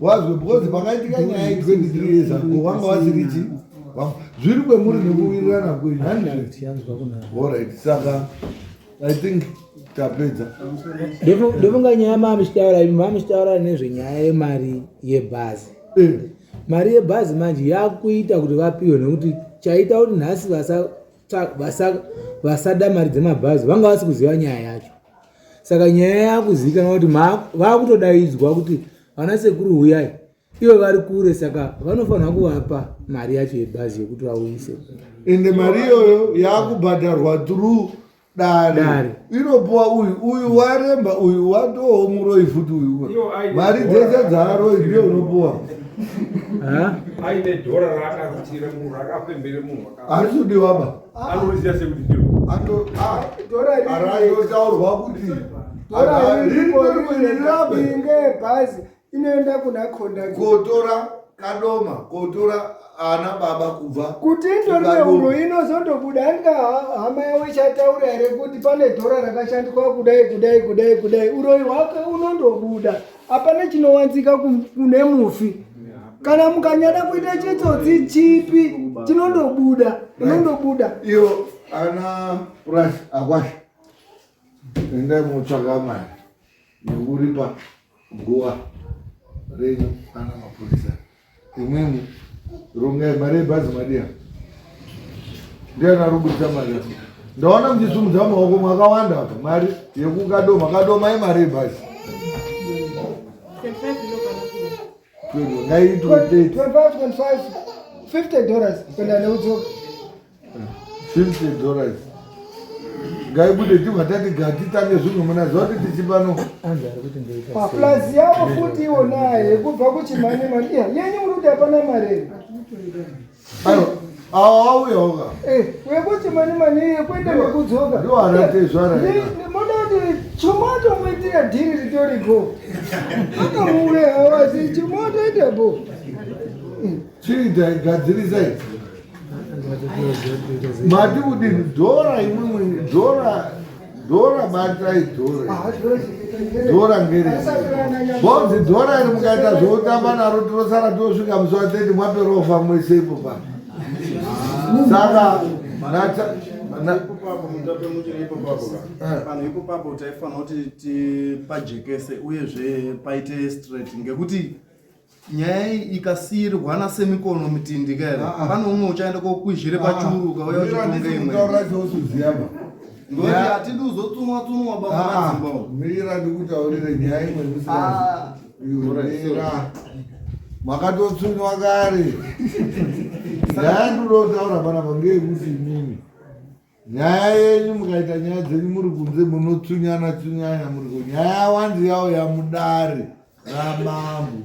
wazwe because pakaitika nyaya ye 23 years ago wanga wasiri chi zviri kwemuri nekuwirirana kwenyu handizvorit saka i think tapedza ndofunga nyaya mamuchitaura mamuchitaura nezvenyaya yemari yebhazi eh. Mari yebhazi manje yakuita kuti vapiwe nekuti chaita kuti nhasi vasada mari dzemabhazi vanga vasi kuziva nyaya yacho saka nyaya yakuzivikanwa kuti vakutodaidzwa kuti vana sekuru huyai ivo vari kure saka vanofanira kuvapa mari yacho yebhazi yekuti vauyise ende mari iyoyo yakubhadharwa through dare inopuwa uyu uyu waremba uyu watowo muroyi futi uyu mari dzese dzaaroyi ndiyo unopuwa aine dhora raakatira munhu rakafembere munhu harisi kudiwa ba anoriziva sekuti ndiro arayotaurwa kuti inge bhazi inoenda kuna conductor kotora kadoma kotora ana baba kubva kuti indori uro inozondobuda anga hama yavo ichataura here kuti pane dhora rakashandiswa kudai kudai kudai kudai uroyi hwake unondobuda hapana chinowanzika kune mufi kana mukanyada kuita chitsotsi chipi chinondobuda unondobuda iyo ana purasi akwasha endai motsvaka mari nekuripa guva renyu ana mapurisa imwimwi rongai mari yebhazi madiya ndiani ari kubudisa mari yacho ndaona muchisumudza maoko mwakawanda apa mari yekukadoma kadoma imari yebhazi ngaiitwe 25 50 dollars kuenda neudzoka 50 dollars ngaibude tibva tati gatitange zvinhu munaziva kuti tichi pano plus yavo futi iwonaye kubva kuchimanimani iya yenyu muri kuti hapana mari here aiwa awo auyawo ka eh, wekuchimanimani iye kuenda nekudzoka ndiwo anatezvara moda kuti chuma tomuitira dhiri ritoripo akamuve hawasi chuma toita bo chiita gadzirisai mati kudini dhora imwimwi dhora dhora batai dhora dhora ngere bonzi dhora iri mukaita zvoutamba naro tinosara tosvika musi wa 30 mwaperofa mwese ipo pano saka panhu ipo papo taifanira kuti tipajekese uyezve paite straight ngekuti nyaya iyi ikasiirwa nasemikono mitindi ka here ah, ah. pane umwe uchaenda kokwizhire ah, pachuru ukauya uchitonga imwe ngokuti hatidi uzotsunwa tsunwa baba mira ndikutaurire nyaya imwe mira makatotsunwa kare nyaya ndinotaura panapa ngeyekuti imimi nyaya yenyu mukaita nyaya dzenyu muri kunze munotsunyana tsunyana muri ku nyaya wanzi yauya mudare ramambo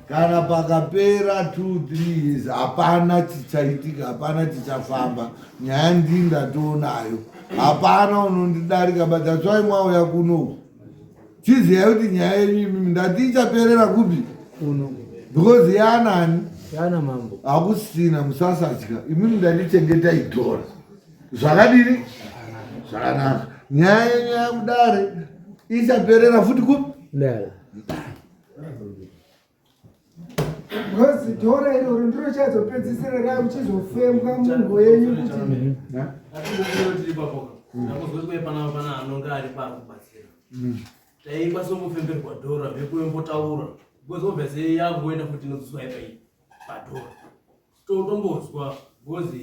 kana pakapera 2 3 years hapana chichaitika hapana chichafamba nyaya ndii ndatoonayo hapana unondidarika but that's why mwauya kunoku chiziyai kuti nyaya yenyu imimi ndati ichaperera kupi kuno because yaanani yaana mambo hakusina musasatya imimi ndandichengetai dhora zvakadini zvakanaka nyaya yenyu yakudare ichaperera futi kupi dare Because dhora iroro ndiro chazopedzisira rakuchizofembwa munhu wenyu kuti pana anonga ari pakubatsira taikwanisa kungofemberwa dhora mhepo yombotaura because obviously yakuenda futi inodzoswa ipai padhora totombozwa because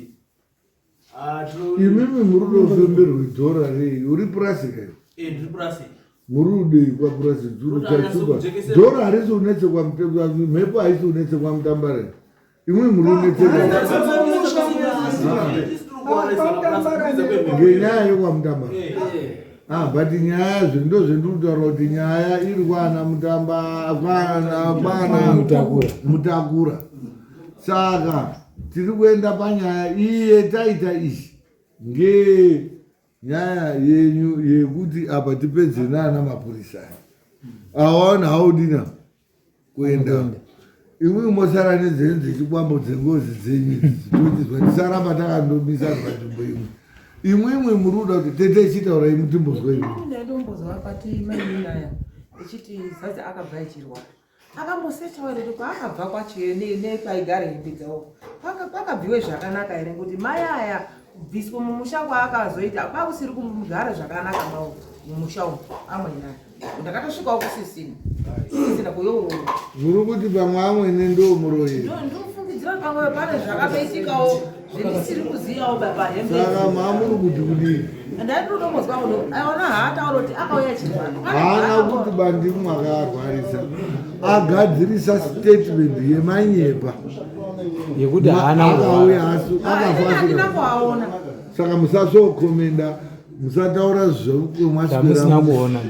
imimi muri kutofemberwa dhora rei uri purasi kai eh, ndiri purasi muri kudei kwapurasi dzuru chachuba dhora harisi unetsekwa mhepo haisi unetsekwa mutambara imwe muri unetsekwa ngenyaya yekwamutambara eh. Ah, but nyaya zve ndozvendiri kutaura kuti nyaya iri kwana mutamba kwana kwana Mutakura. Mutakura. Saka tiri kuenda panyaya iye taita izvi nge nyaya yenyu yekuti apa tipedze nana mapurisa aya. Awaona haudina kuenda imwi mosara nedzenyu dzechikwambo dzengozi dzenyu idzi tochizwa tisaramba takandomisa panzvimbo imwe imwimwi muri kuda kuti tete chitaurai mutimbozwa imwe Ndaimbozwa pati mainini aya echiti zazi akabva echirwara akambosechawo here kuti kwaakabva kwacho nekwaigara hembe dzawo kwakabviwe zvakanaka here ngekuti mai aya kubviswa mumusha kwaakazoita kwakusiri kumugara zvakanaka mawo mumusha umu amweni aya ndakatosvikawo kusisina sisina kuyouroma. Muri kuti pamwe amwene ndo muroyi? Ndinofungidzira pamwe pane zvakatoitikawo zvendisiri kuziyawo baba hembe. Saka mamuri kuti kudii? Ndaitotombozwa uno aona haataura kuti akauya chirwara. Haana kuti bandimu akarwarisa, agadzirisa statement yemanyepa yekuti haana akauya kurwara. asu akafa Handina asina. kuaona. Saka musazokomenda, musataura Zvamusina kuona.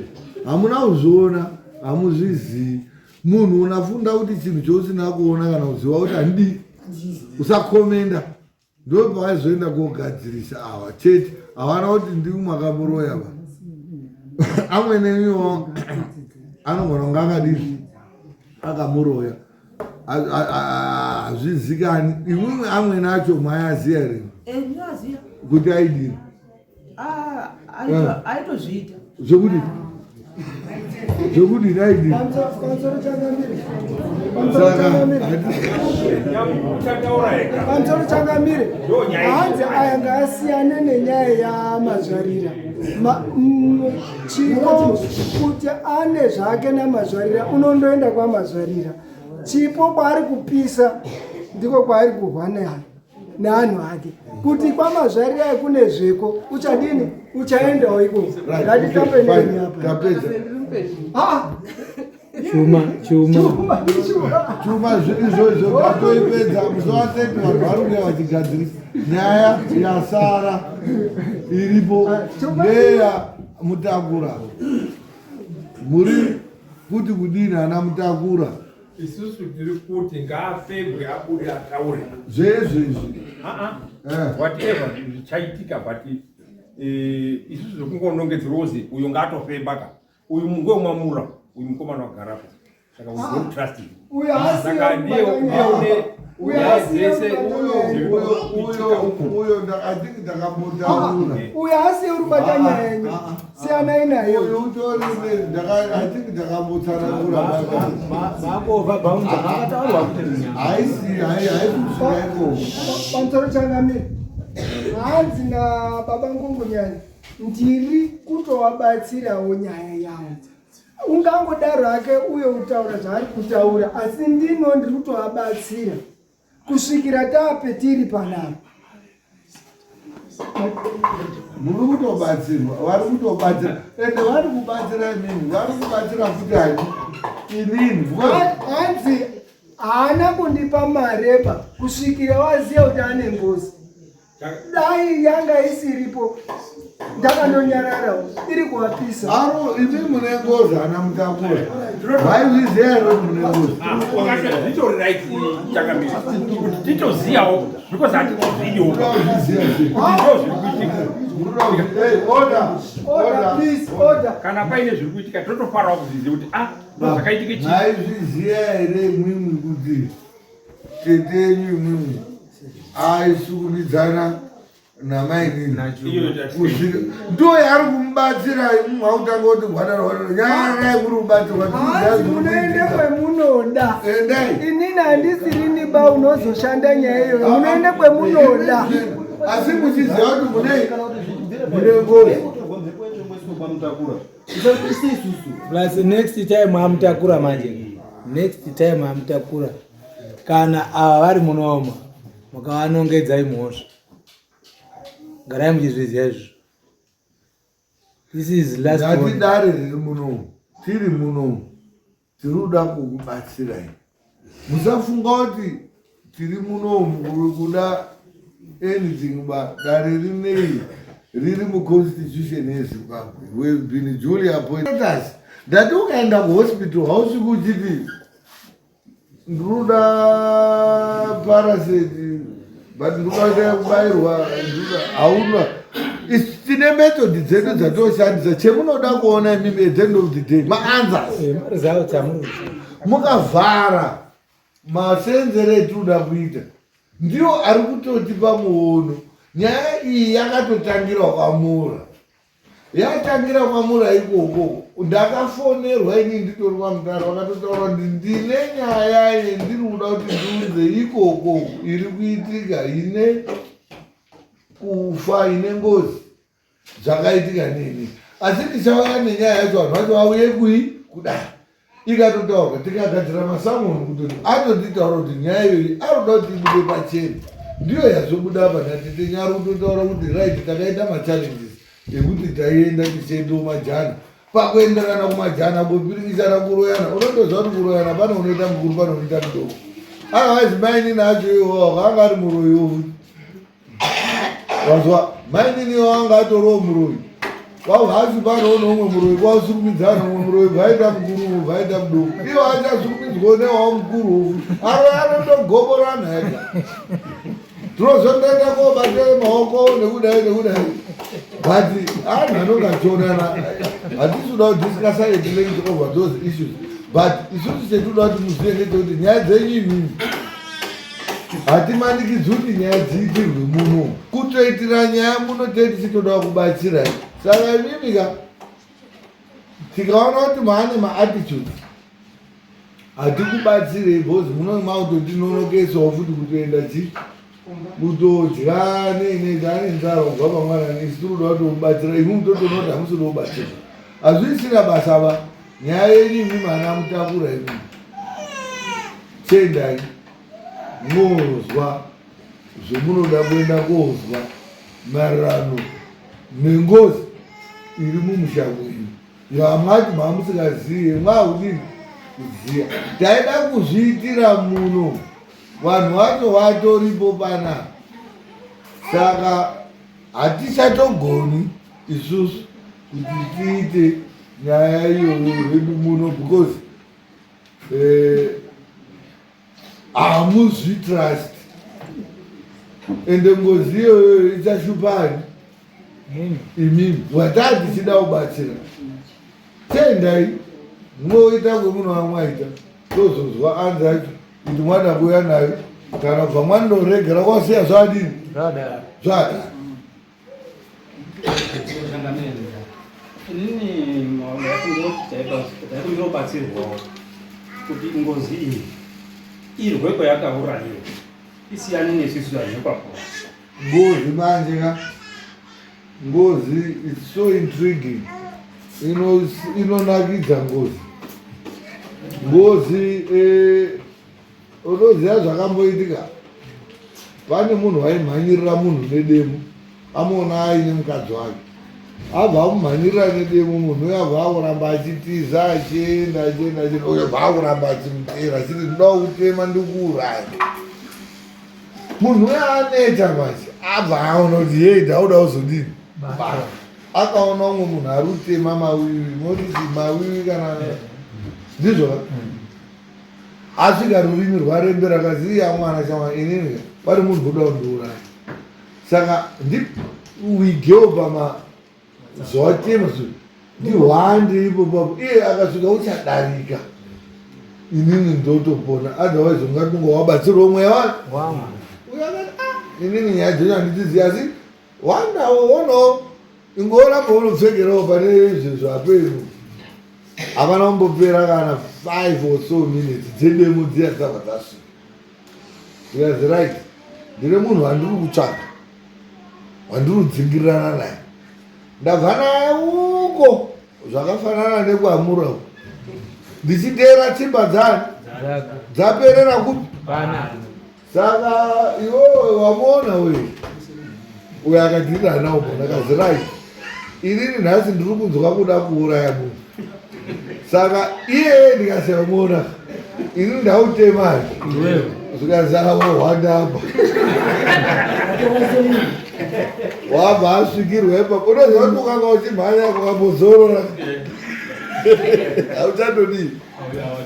Hamuna kuzviona, hamuzvizii. Munhu unafunda kuti chinhu chousina kuona kana kuziva kuti handidi, usakomenda. Ndo pavaizoenda kogadzirisa ava chete, havana kuti ndimi makamuroya va. Amwene iwo anogona kunge akadii akamuroya, hazvizikani. Imwimwe amwene acho mayaziya here? Ndinoaziya. Kuti aidini? Ah, aitozviita. Zvekuti aidini? Pamusoro changamire. Pamusoro changamire. Pamusoro changamire. Hanzi aya ngaasiyane nenyaya yamazvarira. Chipo kuti ane zvake namazvarira unondoenda kwamazvarira. Chipo kwaari kupisa ndiko kwaari kurwa neanhu ake. Kuti kwamazvarira kune zveko uchadini uchaendawo ikoko. Ngatitambe neni apa. Tapedza. Ah, Chuma, chuma. Chuma izvozvo tatoipedza musi wa30, vanhu vari kuuya vachigadzirisa nyaya yasara iripo ndeya Mutakura. Muri kuti kudini ana Mutakura? Isusu tiri kuti ngaafebwe abude ataure. Zvezvo izvi. Whatever zvichaitika, but isusu zvekungonongedzera kuti uyo ngaatofemba ka, uyu ngwemwamura uyu mukomana wagarapo, saka we don't trust him. Uyo haasiye Saka ndiye kubata ndiye nyaya. une Uyo nyaya haasiye dzese kubata dziri nyaya. kuitika uku. Uyo I think ndakambotaura. Uyo haasiye uri kubata nyaya yenyu, siyanai naye. Uyu utori I think ndakambotsanangura. Makova bhaunza makataurwa kuti haisi haikusvika ikoko. Pamusoro changamire, hanzi nababa Ngungunyani ndiri kutovabatsirawo nyaya yavo. Ungangodaro hake uyo kutaura zvaari kutaura, asi ndino ndiri kutovabatsira kusvikira tape tiri panapa. Muri kutobatsirwa, vari kutobatsira, ende vari kubatsira inini, vari kubatsira futi hani inini. Hanzi haana kundipa marepa kusvikira waziva kuti ane ngozi. Dai yanga isiripo ndakandonyararawo iri kuwapisa. Aro imi mune ngozi ana Mutakura, vaizviziva here kuti mune ngozi? Zvitori right chakamira kuti titoziyawo because hatizvidiwo kuti ndo zviri kuitika. Order, please, order. Kana paine zviri kuitika totofarawo kuzviziva kuti ah, ndo zvakaitike chii. Maizviziva here imwimwi kuti tete yenyu imwimwi aisukumidzana namainini kusvika ndo yaari kumubatsira? Imwe hautanga kuti gwadaro gwadaro nyarai kuri kubatsirwa. Hanzi munoende kwemunoda. Endai. Inini handisirini ba unozoshanda nyaya iyoyo, munoende kwemunoda. Asi muchiziva kuti mune ngozi. Plus next time amutakura manje, next time amutakura kana ava vari munooma mukavanongedzai mhosva, garai muchizviziva izvozvo. This is last Ndati warning. dare riri munomu, tiri munomu, tiri kuda kukubatsirai. Musafunga kuti tiri munomu kuri kuda anything ba. Dare rinei. Riri muconstitution yeZimbabwe. We have been duly appointed. Ndati ukaenda kuhospital hausviki uchiti ndinoda paraseti but ndinoda kuita kubairwa hauna. Tine method dzedu dzatoshandisa. Chemunoda kuona imimi at the end of the day maanswers. Eh, Mukavhara masenzere etinoda kuita ndiwo ari kutotipa muono. Nyaya iyi yakatotangira kwamura, yatangira kwamura ikoko. Ndakafonerwa ini nditori kwamutare, vakatotaura kuti ndine nyaya yendiri kuda kuti ndiunze ikoko iri kuitika ine kufa ine ngozi zvakaitika nini, asi tichauya nenyaya yacho vanhu vacho vauye kui kudai ikatotaurwa tikagadzira masamoni kutoti atotitaura kuti nyaya iyoyi anoda kuti ibude pachena. Ndiyo yazobuda apa natete Nyari kutotaura kuti right, takaita machallenges ekuti taienda tichiendawo majana pakuenderana kumajana kupirikisana kuroyana. Unotoziva kuti kuroyana pane unoita mukuru pane unoita mudoko. Otherwise mainini acho iwowo anga ari muroyiwo futi. Wazwa mainini wanga atoriwo muroyi kwauhasi pano neumwe muroyi kwausukumidzana umwe muroyi bvaita mukuru umwe bvaita mudoko iwo achasukumidzwawo newawo mukuru aro anotogoborana ega. Tinozondoenda kobata maoko nekudai nekudai, but anhu anonge achionana. Hatisi kuda kudiscussa at length over those issues, but isusu chetinoda kuti muzive ndechekuti nyaya dzenyu imimi hatimanikidzi kuti nyaya dziitirwe muno. Kutoitira nyaya muno tee tichitoda kubatsirai. Saka imimi ka tikaona kuti maane maattitudes hatikubatsirei, because muno mautotinonokesawo futi kutoenda chi kutodya nei ane nzara kubva pamwana. Isi tiri kuda kutomubatsira, imi mutotoona kuti hamusi kuda kubatsira. Hazvisina basa va nyaya yenyu imi mana mutakura imi chiendai munozwa zvemunoda kuenda kozwa maererano nengozi iri mumusha mwenyu yamwati mamusingazive mwakudini kuziva. Taida kuzviitira muno, vanhu vacho vatoripo pana, saka hatichatogoni isusu kuti tiite nyaya iyoyo hedu muno because hamuzvitrust ende ngozi iyoyo ichashupani imimi wataa tichida kubatsira. Tendai munoita kwemunhu wamwaita, tozozwa anzi acho kuti mwada kuuya nayo kana kubva mwandoregera kwasiya zvadini zvadaro. Inini ndaikumbira kuti ngozi iyi irwe kwayakaurayiwa isiyane nesusu zvekwapo. Ngozi manje ka, ngozi is so intriguing, inonakidza ngozi. Ngozi unoziva zvakamboitika, pane munhu waimhanyirira munhu nedemo, amuona aine mukadzi wake, abva amumhanyirira nedemo. Munhu uyo abva akuramba achitiza, achienda achienda achienda. Uyo bva akuramba achimuteera achiti ndoda kutema ndikuuraya. Munhu uyo aneta manje, abva aona kuti yei ndauda kuzodini. Akaona umwe munhu ari kutema mawiwi, motiti mawiwi kana ndizvo. Asvika rurimi rwarembera, akaziya mwana chama inini pari munhu uda kundiuraya, saka ndiwigewo pama zvawatema zvo ndihwande ipo papo. Iye akasvika uchadarika, inini ndotopona, otherwise ungatunga wabatsirwa mweya wangu. Uyo akati ah, inini nyaya dzenyu handidzizivi, asi wandawo wono ingoramba unopfekerawo pane izvi zvapenyu. Havana kumbopera kana 5 or so minutes, dzedemo dziya dzabva dzasvika. Zvikanzi right, ndine munhu wandiri kutsvaga wandiri kudzingirirana naye, ndabva naye uko zvakafanana nekwamura uko, ndichiteera tsimba dzani dzaperera kupi. Saka iwewe wamuona uyu? Uyo akati hana umona. Akazi right, inini nhasi ndiri kunzwa kuda kuuraya munhu, saka iyeye ndikasamuona ini ndautemai. Zvikanzi avo hwanda apa. Wabva asvikirwa ipapo. Unoziva kuti ukanga uchimhanya ukambozorora hauchatodii,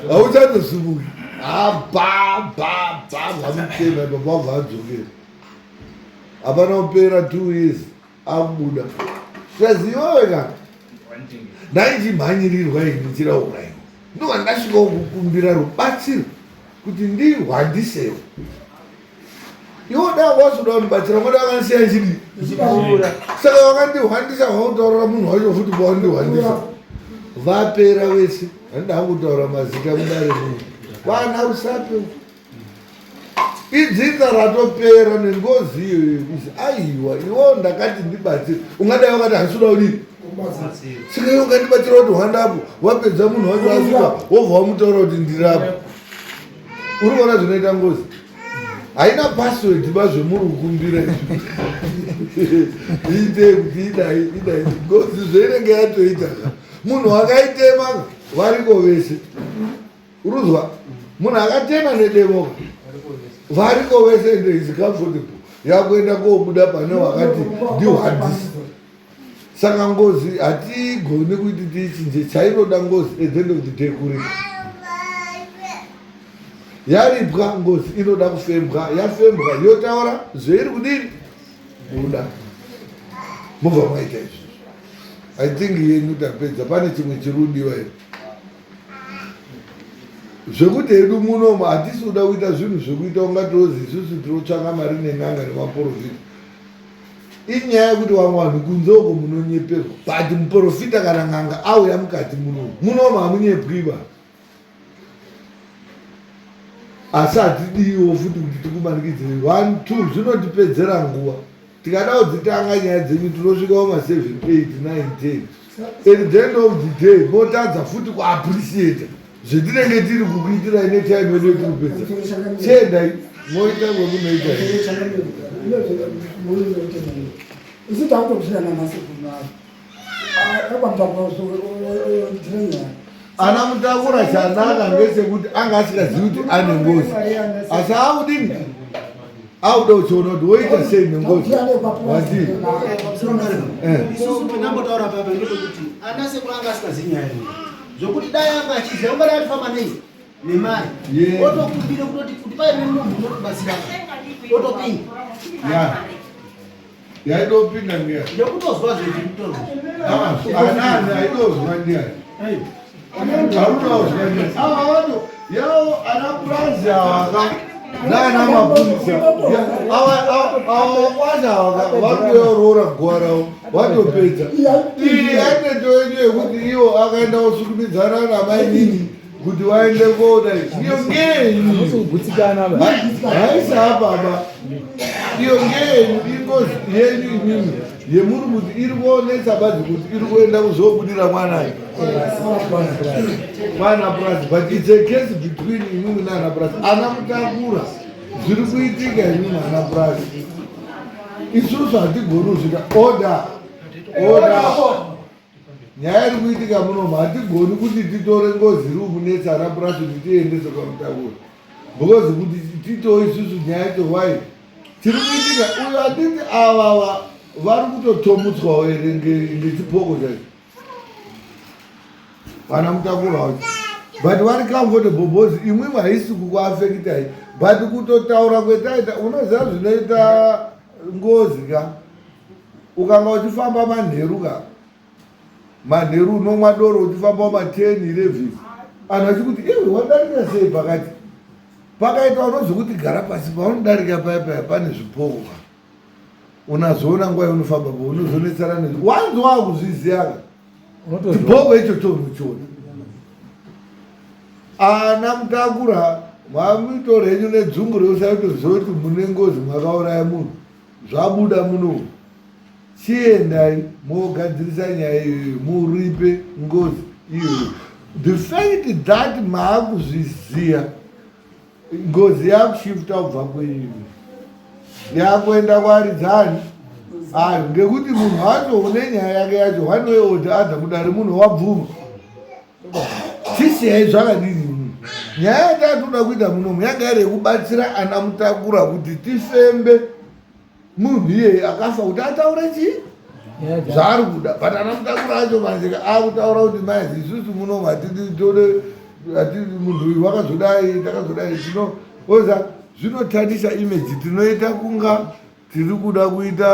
hauchatosimuki. Abva bva bva vamutema ipapo, wabva adzokera. Hapana kupera 2 years akubuda. Zvazi iwewe ka ndaichimhanyirirwa ini ndichirauraiwa, ndobva ndasvika kukumbira rubatsiro kuti ndihwandisewo. Iwo da wazoda kundibatsira, ngoda wakandisiya nchidii? Saka wakandihwandisa, wautaurira munhu wacho futi pawandihwandisa. Vapera vese, handida hangu kutaura mazita mudare muno. Vana Rusape idzinza ratopera nengozi iyoyo yekuzi aiwa iwo ndakati ndibatsire, ungadai wakati handisuda kudii, saka iwe ukandibatsira kuti hwandapo, wapedza munhu wacho asvika wobva wamutaura kuti ndirapo. Uri kuona zvinoita ngozi haina password ba zvemuri kukumbira ite kuti idai idai ngozi zvainenge yatoita ka munhu wakaitema variko vese uruzwa munhu akatema nedemo variko vese ende is comfortable yakuenda kobuda pane wakati ndihwandisi. Saka ngozi hatigoni kuti tiichinje, chainoda ngozi at the end of the day kuripa. Yaripwa ngozi inoda kufembwa, yafembwa yotaura zveiri kudini kuda, mobva maita izvozvo. I think yenyu tapedza, pane chimwe chiri kudiwa here? Zvekuti hedu munomu hatisi kuda kuita zvinhu zvekuita ungatozi isusu tinotsvaka mari nen'anga nemaporofita. Inyaya yekuti vamwe vanhu kunze uko munonyeperwa, but muporofita kana n'anga auya mukati munomu, munomu hamunyepwiba. Asi hatidiwo futi kuti tikumanikidzei. 1 2 zvinotipedzera nguva. Tikada kudzitanga nyaya dzenyu tinosvika kuma 7 8 9 10. At the end of the day motadza futi kuappreciate zvetinenge tiri kukuitirai netime yedu yetiri kupedza. Chiendai moita kwemunoita. Isu takutozvirana masekuru avo. Ana Mutakura chanaka ngechekuti anga asingazivi kuti ane ngozi, asi akudini akuda kuchiona kuti woita sei nengozi. Wati isusu tinambotaura papa ndepekuti ana sekuru anga asingazivi nyaya iyi, zvokuti dai anga achiziva ungadai atifamba nei nemari otokumbira kutoti kuti paine munhu unotibatsira otopinda yaidopinda ndiani nekutozwa zvezvikutorwa anani aidozwa ndiani arunozwa ndiani ava vanhu yawo ana purazi awaka naana mapurisa ava vakwana awaka varikuyorora guwa ravo vatopedza. Iyi yaiteto yenyu yekuti iwo akaenda kosukumidzana namainini kuti vaende koda iyo ngeyenyu haisi apaba, iyo ngeyenyu ingozi yenyu imimi yemuri kuti iri kuonesa badzi kuti iri kuenda kuzobudira mwana mwana purazi, but it's a case between imimi naana purazi. Ana Mutakura, zviri kuitika imimi ana purazi, isusu hatigoni kusvika. Order, order. Nyaya iri kuitika munomu, hatigoni kuti titore ngozi iri kumunetsa ana purazi kuti tiendese kwaMutakura, because kuti titowo isusu nyaya yacho why tiri kuitika uyo handiti avava vari kutotomutswawo here ngechipoko chacho vana Mutakura wacho, but vari comfortable because imwimwe haisi kukuafekitai, but kutotaura kwetaita unoziva zvinoita ngozi ka. Ukanga uchifamba manheru ka, manheru unomwa doro uchifamba ma 10 11, anhu achikuti iwe wadarika sei pakati pakaita, unozokuti gara pasi paunodarika paya paya pane zvipoko ka, unazoona nguva yaunofamba po unozonetsana nezvo wanzi wakuzviziva ka chibhoko ichocho unochiona. Ana Mutakura, mamuitoro henyu nedzungu reusaitoziva kuti mune ngozi, mwakauraya munhu, zvabuda muno. Chiendai mogadzirisa nyaya iyoyo, muripe ngozi iyoyo. The fact that maakuzviziva, ngozi yakushifta kubva kwenyu yakuenda kwaridzani ayo, ngekuti munhu wacho une nyaya yake yacho one way or the other kudare munhu wabvuma tisiyai zvakadini. Nyaya yatatoda kuita munomu yanga iri yekubatsira ana Mutakura kuti tifembe. munhu iyeye akafa kuti ataure chii zvaari kuda but ana mutakura acho manje akutaura kuti mai isusu muno hatidi tode hatidi munhu uyu wakazodai takazodai tino oza zvinotarisa image tinoita kunga tiri kuda kuita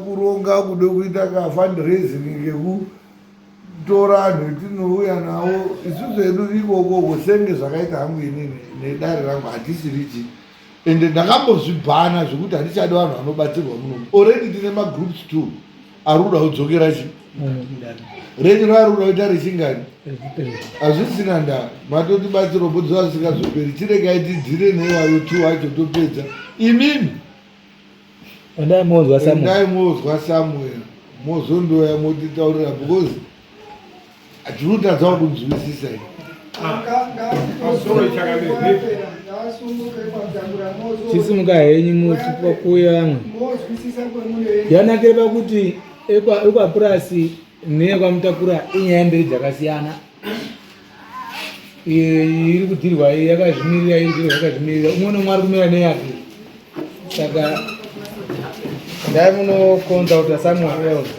kuronga kuda kuita ka fundraising kekutora anhu etinouya nawo isusu hedu ikokoko senge zvakaita hangu inini nedare rangu hatisi richi ende ndakambozvibhana zvekuti handichadi vanhu vanobatsirwa munomu already tine magroups two ari kuda kudzokera chi renyu raari kuda kuita rechingani hazvisina ndaa matotibatsirwa bodziva zvisingazoperi chiregai tidzire neiwayo two acho topedza imimi endai mozwa Samuel endai mozwa Samuel mozondoya motitaurira because hatinotadzawo kunzwisisa ini Chisimuka henyu muchipa kuuya vamwe. Yanakira pakuti ekwapurasi neyekwamutakura inyaya mbiri dzakasiyana. Iri kudhirwa iyi yakazvimirira iri kudhirwa yakazvimirira umwe nomwe ari kumira neyake. Saka ndai munokonzauta someone else.